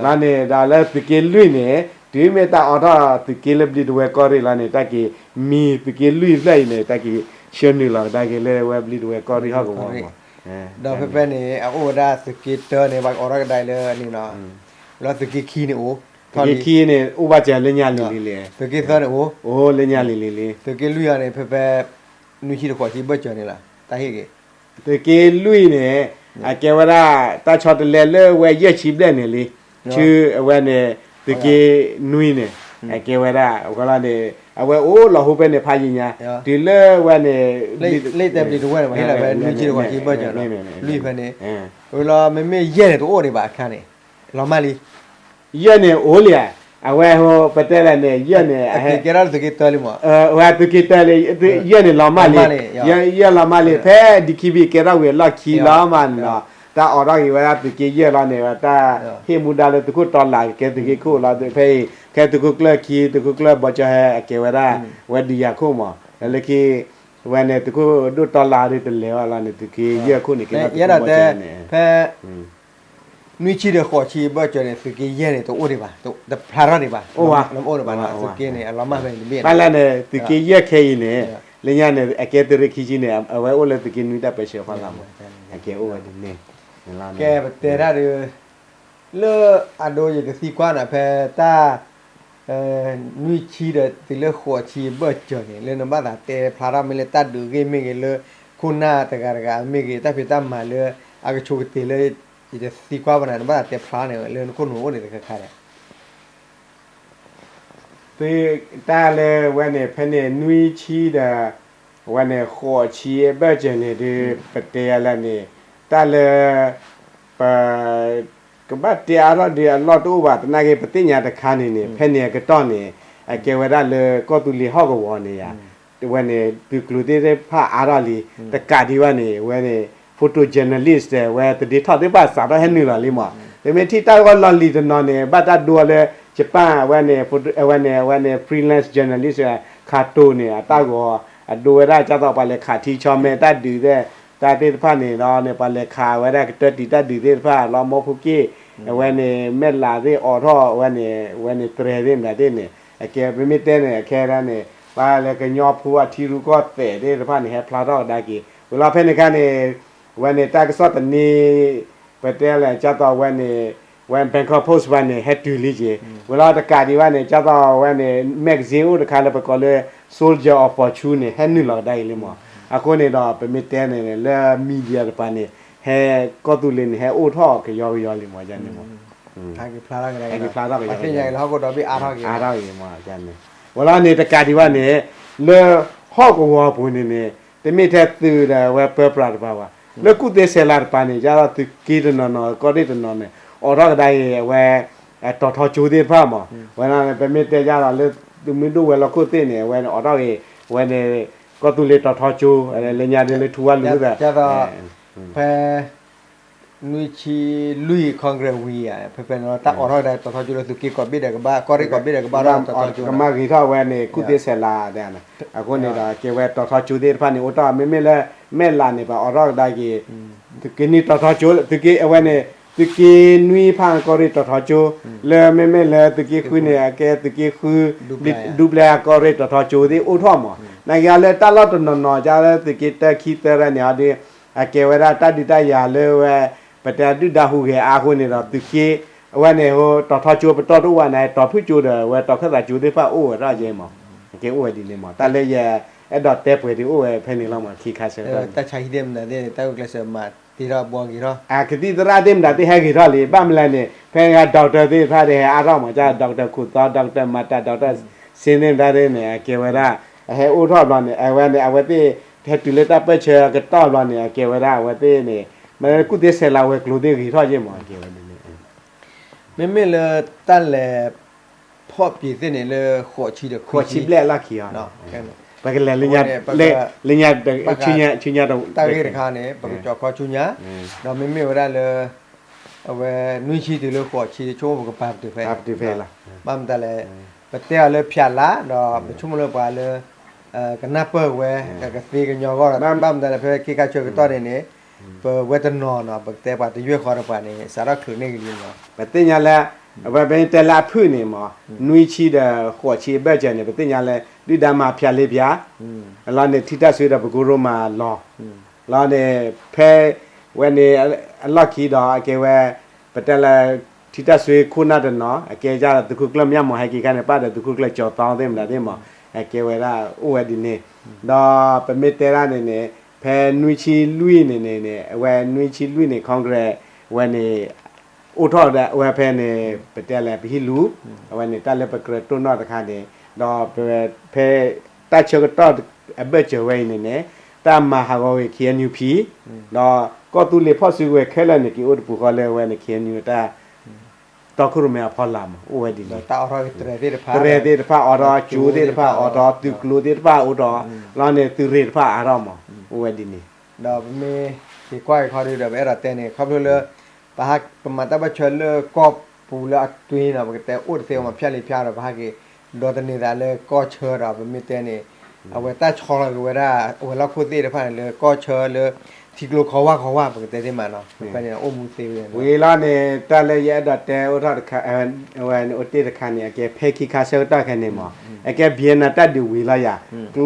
ၤန့ၣ် ဒီးလၢသုးက့လွံၢ်န့ၣ် တုၤမ့ၢ်တၢ်အိးထီၣ်သုးက့လၢဘျံးတဝဲၢ်ကီၢ်ရ့ၣ်လီၤန့ၣ် တၢ်က့ၤမံၤသုးက့လွံၢ်ဖျၢၣ်အံၤန့ၣ် တၢ်က့ၤဆှၢနုာ်လီၤကဒါက့ၤလၢဝဲဘျံးတဝဲၢ်ကီၢ်ရ့ၣ်ဟီၣ်ကဝီၤမး ဒီးဖဲဖဲန့ၣ် အအိၣ်ဝဲဒၣ်သုးက့တၢန့ၣ် ပှၤအိးထီၣ်ကဒါလၢန့ၣ်လီၤ, လၢသုးက့ခံန့ၣ်အိၣ်, သုးက့ခံန့ၣ် အိၣ်ဘၣ်စၢၤလၢညါလံၤလံၤလံၤ, သုးက့သၢန့ၣ်အိၣ်, အိၣ်လၢညါလံၤလံၤလံၤ, သုးက့လွံၢ်အီၤန့ၣ် ဖဲဖဲ နွံဆံတဃိးဆံဘၢၣ်စၢၤန့ၣ်လီၤ တၢ်ဟ့ၣ်က့ၤ သုးက့လွံၢ်န့ၣ် အကဲဝဲဒၣ် တၢ်ဆီတလဲလၢဝဲယဲၢ်ဆံဘျဲၣ်န့ၣ်လံ, ဆူအဝဲန့ၣ် သုးက့နွံန့ၣ် အကဲဝဲဒၣ် အဃိလီၤန့ၣ် အဝဲအိၣ်လီၤဟူဖဲန့ၣ်ဖးယံာ်ညါ တုၤလၢဝဲန့ၣ် လၢတဲဘျံးတဝဲၢ်န့ၣ် ပှၤဟ့ၣ်လီၤဖဲနွံဆံတဃိးဆံဘၢၣ်စၢၤလီၤ, လွံၢ်ဖဲန့ၣ်, ဝဲလီၤမ့မ့ၢ်ယဲၢ်န့ၣ် တအိၣ်ဒံးဘၣ်အခါန့ၣ် လီၤမၢ်လံ ယဲၢ်န့ၣ်အိၣ်လံဧါ, အဝဲဟိ ပတဲလဲၣ်န့ၣ် ယဲၢ်န့ၣ် အကဲထီၣ်လၢသုးက့တၢလံမး, အဝဲသုးက့တၢလံ, ယဲၢ်န့ၣ်လီၤမၢ်လံ, ယဲၢ်လီၤမၢ်လံ, ဖဲ DKB ကဲထီၣ်ဝံၤအလီၢ်ခံလီၤမးန့ၣ်ဒီး တၢ်အိးထီၣ်က့ၤဝဲဒၣ်သုးက့ယဲၢ်လီၤန့ၣ် တၢ်ဟ့ၣ်မူဒါလၢသုးခိၣ်တီလးကဲသုးက့ခိၣ်လီၤ, ဖဲအံၤ ခဲသုးခိၣ်ကျၢၢ်ခံ သုးခိၣ်ကျၢၢ်ဘီကၠီဟဲ အကဲဝဲဒၣ် ဝဲဒုးယၤခိၣ်မး, လၢခံ ဝဲန့ၣ် သုးခိၣ်ဒိၣ်တီလးဒ်တလဲၤဘၣ်လီၤန့ၣ် သုးက့ယဲၢ်ခိၣ်န့ၣ် ကဲထီၣ်သုးခိၣ်ဘီကၠီန့ၣ် ဖဲ နွံဆံဒီးဃိးဆံဘၢၣ်စၢၤန့ၣ် သုးက့ယဲၢ်န့ၣ် တအိၣ်ဒံးဘၣ်, တဖျါထီၣ်ဒံးဘၣ်, အိၣ်ဘၣ်, အိၣ်ဒံးဘၣ်, သုးက့န့ၣ် အလီၤမၢ်ဖဲန့ၣ်တဘ့ၣ်, ဘၣ်လၢန့ၣ် သုးက့ယဲၢ်ခဲအံၤန့ၣ် လၢညါန့ၣ် အကဲသုးရ့ၣ်ခံဆံန့ၣ် အဝဲအိၣ်လၢသုးက့နွံတၢ်ပၢဆှၢဖီလာ်မး, အကဲအိၣ်ဝဲဒ်န့ၣ်, ကဲပတဲတၢ်ဒီး လၢအဒိယတသံကွၢ်နၤ ဖဲတၢ် နွံဆံဒီးတုၤလၢဃိးဆံအဘၢၣ်စၢၤန့ၣ် လၢနဘၣ်သးတဲဖျါထီၣ်မ့ၢ်လၢတၢ်ဒုးဂ့ၢ်မ့ၢ်ဂ့ၤ လၢခိၣ်နၢ်တဂၤတဂၤမ့ၢ်ဂ့ၤ တၢ်ဖံးတၢ်မၤလၢ အကဆိကတၢၢ်လၢ ယတသံကွၢ်ဘၣ်နၤ နဘၣ်သးတဲဖျါန့ၣ် လၢနခိၣ်နူာ်အိၣ်န့ၣ်တခါခါဒီး သုတၢ်လၢဝဲန့ၣ် ဖဲန့ၣ်နွံဆံဒီး ဝဲန့ၣ်ဃိးဆံအဘၢၣ်စၢၤန့ၣ်ဒုး ပတဲလၢန့ၣ် တၢ်လၢ ပ ကဘၣ်တဲအါထီၣ်ဒုးအလီၢ်တအိၣ်ဘၣ် သနာ်က့ ပသ့ၣ်ညါတခါန့ၣ်န့ၣ် ဖဲန့ၣ်အကတီၢ်န့ၣ် အကဲဝဲဒၣ်လၢကီၢ်သူလ့ၤဟီၣ်ကဝီၤန့ၣ်ယါ ဝဲန့ၣ် သုးကျိၤသ့ၣ်တဖၣ်အါထီၣ်လံ တကးဒံးဘၣ်န့ၣ် ဝဲန့ၣ် photojournalist ဝဲသဒ့ထီၣ်သ့ၣ်တဖၣ်စးထီၣ်ဟဲနုာ်လီၤလံမး ပမ့ၢ်ထံၣ်တၢ်ဂီၤလီၢ်လံၤတနီၤန့ၣ် ဘၣ်တၢ်ဒိလၢ ယပၣ် ဝဲန့ၣ် ဝဲန့ၣ် ဝဲန့ၣ် freelance journalist ခးတိၢ်န့ၣ် အတၢ်ဂီၤ အဒိဝဲဒၣ်ကၢ်သိးပှၤလဲၤခးထံဆီမဲတၢ်ဒုးသ့ၣ် တၢ်သ့ၣ်တဖၣ်န့ၣ်ဒီးန့ၣ် ပှၤလဲၤခးဝဲဒၣ်ကတၢၢ်တံာ်တၢ်ဒုးသ့ၣ်တဖၣ် လီမီဖိက့ၣ် အဝဲန့ၣ် မဲၢ်လးသ့ၣ်အိးထီၣ် ဝဲန့ၣ် ဝဲန့ၣ်တြဲၤသ့ၣ်မတၤသ့ၣ်န့ၣ် အကဲပမ့ၢ်တဲန့ၣ် အခဲဒၣ်န့ၣ် ပှၤလၢကညီဖိအထံရူၢ်ကီၢ်သဲးသ့ၣ်တဖၣ်န့ၣ် ဟဲဖျါထီၣ်ကဒါက့ၤ ဝံၤလီၤဖဲန့ၣ်အခါန့ၣ် ဝဲန့ၣ်တၢ်ကစီၣ်သန့ ပတဲလဲၣ် ကၢ်သိးဝဲန့ၣ် ဝဲ Bangkok Post ဘၣ်န့ၣ် ဟဲတုၤလံက့ၤ ဝံၤလီၤတကးဒံးဘၣ်န့ၣ် ကၢ်သိးဝဲန့ၣ် magazine အိၣ်တခါလၢပကိးလၢ Soldier of Fortune န့ၣ် ဟဲနုာ်လီၤကဒါက့ၤလံမး အဃိန့ၣ်ဒီး ပမ့ၢ်တဲန့ၣ် လၢ media တပၤန့ၣ် ဟဲကီၢ်သူလ့ၤန့ၣ် ဟဲအိၣ်ထီၣ်ကယီကယီလံမး ယန့ၣ်မး ဟဲက့ၤဖျါထီၣ်ကဒါက့ၤ ပှၤသ့ၣ်ညါက့ၤလၢဟီၣ်ခိၣ်ဒီဘ့ၣ်အါထီၣ်က့ၤ အါထီၣ်က့ၤမး ဝံၤလီၤန့ၣ် တကးဒံးဘၣ်န့ၣ် လၢဟီၣ်ကဝီၤပူၤန့ၣ်န့ၣ် တမ့ၢ်ထဲသုးဒီးဝဲပၢပြးတပၤဘၣ် လၢကူၣ်သ့ဆဲးလၤတပၤန့ၣ် ကၢ်သိးသုးက့တနီၤနီၤ ကီၢ်ရ့ၣ်တနီၤန့ၣ် အိးထီၣ်ကဒါက့ၤ အဝဲ တီၤထီကၠိသ့ၣ်တဖၣ်မး ဝဲန့ၣ် ပမ့ၢ်တဲကၢ်သိးလၢ သုးမုၢ်ဒိၣ်ဝဲၤလီၢ်ခိၣ်သ့ၣ်န့ၣ် အဝဲန့ၣ် အိးထီၣ်က့ၤ အဝဲန့ၣ် ကီၢ်သူလ့ၤတီၤထီကၠိ လၢညါဒ်လၢထူဝါလူၤသး ဖဲ နွံဆံလွံၢ် Congress ဝံၤဧါ ဖဲဖဲန့ၣ် တၢ်အိးထီၣ်ကဒါတီၤထီကၠိလၢ သုးက့ကိးဘ့ၣ်ဒီးကဘၣ် ကီၢ်ရ့ၣ်ကိးဘ့ၣ်ဒီးကဘၣ် ကမၤဂ့ၤထီၣ်ဝဲန့ၣ် ကူၣ်သ့ဆဲးလၤ အဃိန့ၣ်ဒီး ကဲဝဲတီၤထီကၠိသ့ၣ်တဖၣ်န့ၣ် အိၣ်ထီၣ် မ့မ့ၢ်လၢ မဲၢ်လးန့ၣ် ပှၤအိးထီၣ်ကဒါက့ၤ သုးက့နွံတီၤထီကၠိ သုးက့အဝဲန့ၣ် သုးက့နွံဖၣ်ကီၢ်ရ့ၣ်တီၤထီကၠိ လၢမ့မ့ၢ်လၢသုးက့ဃုန့ၣ် အကဲသုးက့ဃု ဒူပျဲၢ်ကီၢ်ရ့ၣ်တီၤထီကၠိသ့ၣ်အိၣ်ထီၣ်မး နာ်က့လၢတၢ်လီၢ်တနီၤနီၤ ကၢ်လၢသုးက့တၢ ခံ သၢ ရၢန့ၣ် အဒုး အကဲဝဲဒၣ်တၢ်ဒုးတၢ်ယၤလၢဝဲ ပတဲဒုၣ်ဒါဟူးဂဲၤအါအဃိန့ၣ်ဒီး သုးက့ အဝဲန့ၣ် တီၤထီကၠိပတီၢ်တအိၣ်ဘၣ်န့ၣ် တီၤဖုၣ်ကၠိဒီး ဝဲတီၤခၢၣ်သးကၠိသ့ၣ်တဖၣ်အိၣ်ဝဲဒၣ်ယဲမး ကဲအိၣ်ဝဲဒ်န့ၣ်မး တၢ်လၢယအဲၣ်ဒိးတဲပှဲၤဒုးအိၣ်ဝဲဖဲန့ၣ်လီၤမး ခံခါဆၢကတီၢ် တၢ်ဆါဟံၣ်သ့ၣ်မနုၤသ့ၣ်န့ၣ် တၢ်ဂုာ်ကျဲးစၢးမၤတ့ထီၣ်ဘှီက့ၤထီၣ် အကသံၣ်သရၣ်သ့ၣ်မတၤသ့ၣ်ဟဲဂ့ၤထီၣ်လံ ဘၣ်မနုၤလဲၣ်န့ၣ် ဖဲန့ၣ် doctor သ့ၣ်တဖၣ်ဒီးဟဲအါထီၣ်မး ကၢ် doctor ခိၣ်သီ doctor မၤတၢ် doctor စ့န့ၣ်မတၤသ့ၣ်န့ၣ် အကဲဝဲဒၣ် အဟဲအိၣ်ထီၣ်ဘျီန့ၣ် အဝဲန့ၣ် အဝဲသ့ၣ် ဟဲတုၤလၢတၢ်ပၢၢ်ဆၢကတီၢ်ဘျီန့ၣ် အကဲဝဲဒၣ်အဝဲသ့ၣ်န့ၣ် မ့ၢ်ကူၣ်သ့ဆဲးလၤဝဲၤကျိၤသ့ၣ်ဂ့ၤထီၣ်ယဲမး အကဲဝဲဒ်န့ၣ် မ့မ့ၢ်လၢတၢ်လဲၤ ဖီၣ်ပျံၤသ့ၣ်န့ၣ်လၢ ဃိးဆံဒီးခွံဆံ ဃိးဆံဘျဲၣ်အလီၢ်ခံအီၤ ပကလဲၤလၢညါ လၢညါ ဆူညါ တၢ်ဂ့ၢ်တခါန့ၣ် ပကကၠီၤခီဆူညါ ဒီးမ့မ့ၢ်ဝဲဒၣ်လၢ အဝဲနွံဆံတုၤလၢဃိးဆံ ဆိကမိၣ်ပကပာ်ပတုာ်ဖဲ ဘၣ်မတၤလဲၣ် ပတဲအီၤလၢဖၠးလါ ဒီးပဆိကမိၣ်လၢပှၤလၢ ကနၢ်ပၢၢ်ဝဲ ကသ့ကညီအဂီၢ်ဒီး ဘၣ်မတၤလဲၣ် ဖဲခ့ခါဆၢကတီၢ်န့ၣ်န့ၣ် ပဝဲတနီၤနီၤ ပကတဲပှၤတယွဲၢ်ဃီတပှၤန့ၣ် စးထီၣ်ချုးန့ၢ်ကလံမး ပသ့ၣ်ညါလၢ အဝဲပတဲလၢအဖုၣ်န့ၣ်မး နွံဆံဒီးဃိးဆံအဘၢၣ်စၢၤန့ၣ် ပသ့ၣ်ညါလၢ ဒုၣ်ဒါမၤဖၠးလ့ဖၠး လီၤန့ၣ် ထံတၢ်ဆွ့ဒီးပကရူၢ်မၤလီၤ လီၤန့ၣ် ဖဲ ဝဲန့ၣ် အလီၢ်ခံဒီး အကဲဝဲ ပတဲလၢ ထံတၢ်ဆွ့ခိၣ်နၢ်တနီၤ အကဲကၢ်ဒီးသုးခိၣ်ကျၢၢ်မၠၣ်မး ဟဲက့ၤခါန့ၣ် ပၣ်ဒီးသုးခိၣ်ကျၢၢ်ကၠီၤသီသ့ၣ်မတၤသ့ၣ်မး အကဲဝဲဒၣ်အိၣ်ဝဲဒ်န့ၣ် ဒီးပမ့ၢ်တဲဒၣ်န့ၣ်န့ၣ် ဖဲနွံဆံလွံၢ်န့ၣ်န့ၣ်န့ၣ် အဝဲနွံဆံလွံၢ်န့ၣ် Congress ဝဲန့ၣ် အိၣ်ထီၣ်ဒီးအဝဲဖဲန့ၣ် ပတဲလၢပဟံၣ်လူၤ အဝဲန့ၣ် တၢ်လၢပကြၢးတိၢ်နီၣ်တခါန့ၣ် ဒီးဖဲ တၢ်ဆၢကတီၢ်အဘၢၣ်စၢၤဝဲအံၤန့ၣ်န့ၣ် တၢ်မၤဟးဂီၤဝဲ K N U P ဒီးကီၢ်သူလ့ၤဖီၣ်စုကဝဲၤခဲလၢာ်န့ၣ် က့ၤအိၣ်တပူၤဃီလၢအဝဲန့ၣ် K N U တၢ် တီခိၣ်ရိၣ်မဲအဖီလာ်မး အိၣ်ဝဲဒ်န့ၣ် တြဲၤသ့ၣ်တဖၣ် အိးထီၣ်ကၠိသ့ၣ်တဖၣ် အိးထီၣ်သုးကျိၤသ့ၣ်တဖၣ် အိးထီၣ် လီၤန့ၣ် သုးရ့ၣ်တဖၣ်အါထီၣ်မး အိၣ်ဝဲဒ်န့ၣ် ဒီးပမ့ၢ်က့ၤကွၢ်က့ၤခီဒုဒီး ပအဲၣ်ဒိးတဲန့ၣ် ခီဖျိလၢ ပဟးပမၤတၢ်ဘၣ်ဆၢလၢကီၢ်ပူၤလၢအသွ့နီၤ ပကတဲအိၣ်တသ့အီၤမး ဖၠၣ်လ့ဖၠၣ်ဒီး ပဟးက့ၤဒီးတန့ၢ်သးလၢကီၢ်ဆၢဒီး ပမ့ၢ်တဲန့ၣ် အဝဲတၢ်ဆီလီၤက့ၤဝဲဒၣ် အဝဲလီၢ်ခိၣ်သ့ၣ်တဖၣ်န့ၣ် လၢကီၢ်ဆၢလၢ ထံကျိခီဝါခီဝါ ပကတဲသ့မးနီၤ, ဖဲန့ၣ်အိၣ်မူသ့ဝဲ ဝံၤလီၤန့ၣ် တၢ်လၢယအဲၣ်ဒိးတဲအိၣ်ထီၣ်တခါ, ဝဲန့ၣ်အိၣ်တ့ၢ်တခါန့ၣ် အကဲဖဲခံခါဆၢကတီၢ်ခဲန့ၣ်မး, အကဲ Vietnam တၢ်ဒုးဝံၤလီၤယၤ, ကျိ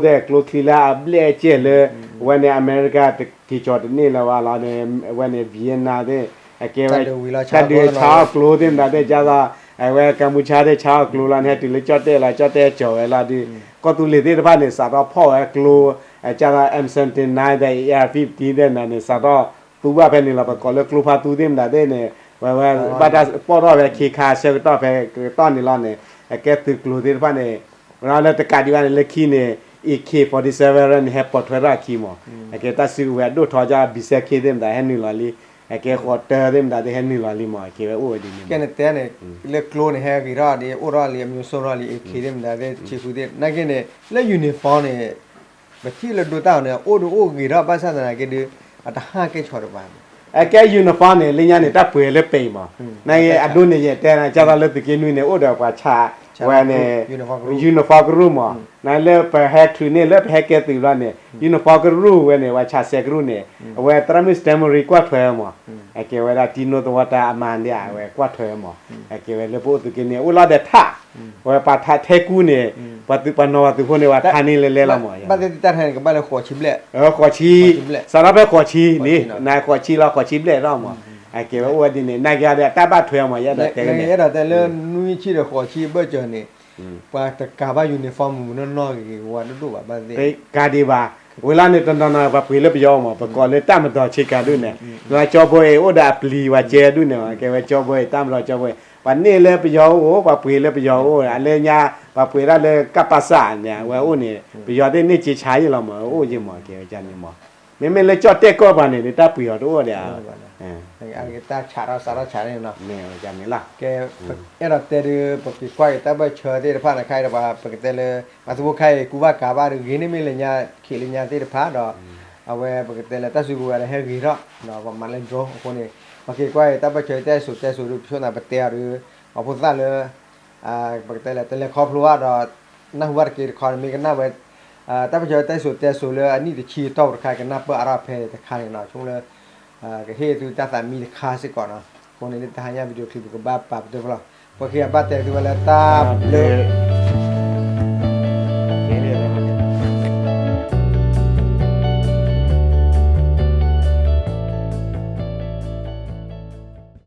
သ့ၣ်ကျိချံလၢအဘျဲၣ်အကဲၢ်လၢ ဝဲန့ၣ် အမဲရကၤတက့ၤကၠီၤတန့ၢ်လၢၤဘၣ်လီၤန့ၣ်, ဝဲန့ၣ် Vietnam သ့ၣ် အကဲဝဲ တၢ်ဒုးဆါအီၣ်ကျိသ့ၣ်မတၤသ့ၣ် ကၢ်သိး အဝဲကမ်ပူၤဆါသ့ၣ်ဆါအီၣ်ကျိလီၤန့ၣ် ဟဲတုၤလၢကၠီၣ်တဲၣ်လီၤ ကၠီၣ်တဲၣ်ကၠီၤဝဲလီၤဒီး ကီၢ်သူလ့ၤသ့ၣ်တဖၣ်န့ၣ် စးထီၣ်ဖီၣ်ဝဲကျိ ကၢ်သိး M seventy-nine ဒီး A R fifteen သ့ၣ်မတၤန့ၣ် စးထီၣ်သူဘၣ်ဖဲန့ၣ်လီၤ. ပကိးလၢကျိဖးသူသ့ၣ်မတၤသ့ၣ်န့ၣ် ဝဲဝဲဘၣ်တၢ်ပိာ်ထီၣ်ဖဲခံခါဆၢကတီၢ်ဖဲကတီၢ်န့ၣ်လီၤန့ၣ် အကဲသုးကျိၤသ့ၣ်တဖၣ်န့ၣ် လၢတကးဒံးဘၣ်န့ၣ် လၢခံန့ၣ် A K forty-seven န့ၣ် ဟဲပိာ်ထွဲထီၣ်အခံမး, အကဲတၢ်စုကဝဲၤအဒိၣ်ထီၣ်ကၢ် B seven K သ့ၣ်မတၤဟဲနုာ်လီၤလံ, အကဲဃိးတၢသ့ၣ်မတၤသ့ၣ်ဟဲနုာ်လီၤလံမး, အကဲဝဲအိၣ်ဝဲဒ်န့ၣ် ကဲန့ၣ်တဲန့ၣ် လၢကျိန့ၣ် ဟဲဂ့ၤထီၣ်ဒ် အိၣ်ထီၣ်လံ အမျိုးစုံထီၣ်လံ A K သ့ၣ်မတၤသ့ၣ် ဆံဃုသ့ၣ် နာ်က့န့ၣ် လၢ uniform န့ၣ် ပထံၣ်လၢဒိတၢ်အီၤန့ၣ် အိၣ်ဒုးအိၣ်ဂ့ၤထီၣ်ဘၣ်ဆၣ်သနာ်က့ဒုး အတဟးကဲဆိးတပၤ အကဲ uniform န့ၣ် လၢညါန့ၣ် တၢ်ပှ့ၤလၢပဲာ်အံၤမး, နာ်က့အဒိန့ၣ် ယတဲနၤ ကၢ်သိးလၢသုးက့နွံန့ၣ် အိၣ်ဒီးပှၤဆး ဝဲန့ၣ် uniform ကရူၢ်မး, နလၢပဟဲချုးန့ၢ်လၢပဟဲကဲသုးဘျီန့ၣ် uniform ကရူၢ်ဝဲန့ၣ် ပှၤဆးစဲးကရူၢ်န့ၣ် အဝဲသရၣ်မုၣ် Stanley ကွၢ်ထွဲမး, အကဲဝဲဒၣ်တံနိသဝီတၢ်အမါဒ် အဝဲကွၢ်ထွဲမး, အကဲဝဲလၢပအိၣ်သုးက့နွံ အိၣ်လီၤဒီးထး ဝဲပှၤထးထဲကူန့ၣ် ပှၤနီၤပှၤသုးဖိန့ၣ် ပှၤထးန့ၢ်လဲၤလဲၤလီၤမး, ဘၣ်သ့ၣ်သ့ၣ်တၢ်ထးန့ၣ် ကဘၣ်လၢဃိးဆံဘျဲၣ်, ဃိးဆံ, စးထီၣ်ဖဲဃိးဆံန့ၣ် နဃိးဆံလီၤ ဃိးဆံဘျဲၣ်ထီၣ်မး, အကဲဝဲအိၣ်ဝဲဒ်န့ၣ် နာ်က့ဒီးတၢ်ဘၣ်ထွဲမး ယအဲၣ်ဒိးတဲ ယအဲၣ်ဒိးတဲလၢ နွံဆံဒီးဃိးဆံအဘၢၣ်စၢၤန့ၣ် ပှၤတကးဘၣ် uniform မုၢ်မုၢ်နီၢ်နီၢ်ဂ့ၤဂ့ၤဝဲဒိၣ်ဒိၣ်ဘၣ်ဘၣ်သ့ၣ်, ကးဒံးဘၣ်, ဝံၤလီၤန့ၣ် တနီၤနီၤပှၤပှ့ၤလၢပယီၤမး ပကိးလၢတၢ်မတီၤဆ့ကၤဒုးန့ၣ် နကၠီဘိအံၤ အိၣ်ဒီးအပျံၤဝဲကဲဒုးန့ၣ် ကဲဝဲကၠီဘိအံၤ တၢ်မတီၤကၠီဘိအံၤ ပှၤန့ၢ်လၢပယီၤအိၣ် ပှၤပှ့ၤလၢပယီၤအိၣ် အလၢညါ ပှၤပှ့ၤဒၣ်လၢ ကပစ န့ၣ် အဝဲအိၣ်န့ၣ် ပယီၤသ့ၣ်န့ၢ်စ့ဆါယံလီၤမး အိၣ်ယံမး ကဲဝဲန့ၣ်မး, မ့မ့ၢ်လၢကၠီၣ်တဲၣ်ကီၢ်ပှၤန့ၣ် တၢ်ပှ့ၤအီၤတအိၣ်ဒီး တၢ်ဆးထီၣ်စးထီၣ်ဆးန့ၣ်နီၤ, ကဲ အဲၣ်ဒိးတဲဒုး ပက့ၤကွၢ်က့ၤတၢ်ဘၢၣ်စၢၤသ့ၣ်တဖၣ်န့ၣ် ခါအံၤဒီးပှၤပကတဲလၢ အသုးဖိခါအံၤ ကူဘၣ်ကၤဘၣ်ဒုး ဂ့ၤန့ၢ်မ့ၢ်လၢညါ ခံးလၢညါသ့ၣ်တဖၣ်ဒီး အဝဲပကတဲလၢတၢ်စုကဝဲၤဒီးဟဲဂ့ၤထီၣ် ဒီးပှၤမၤလၢ drone အဃိန့ၣ် ပက့ၤကွၢ်က့ၤတၢ်ဘၢၣ်စၢၤ တၢ်စံၣ်စိၤတဲစိၤဒုး ပဆိကမိၣ်ပတဲအီၤဒုး အဖိသၣ်လၢ ပကတဲလၢ တလဲၤခီဖျိဘၣ်ဒီး နၢ်ဟူဘၣ်တက့ၢ်တခီန့ၣ် မ့ၢ်ကနၣ်ဝဲ တၢ်ဘၢၣ်စၢၤတၢ်စံၣ်စိၤတဲစိၤလၢအနံၣ်တဆံအတီၢ်ပူၤတခါ ကနၢ်ပၢၢ်အါထီၣ်ဖဲတခါန့ၣ်နီၤ ဆိကမိၣ်လၢ ကဟ့ၣ်သုတၢ်သးမံတခါစ့ၢ်ကီးနီၤ အဃိန့ၣ် လၢတဟါညါ video clip ပကဘၣ်ပာ်ပတုာ်ဖဲလီၤ ပှၤခံဂၤဘၣ်တဲသုဝဲလၢတၢ်ဘျုး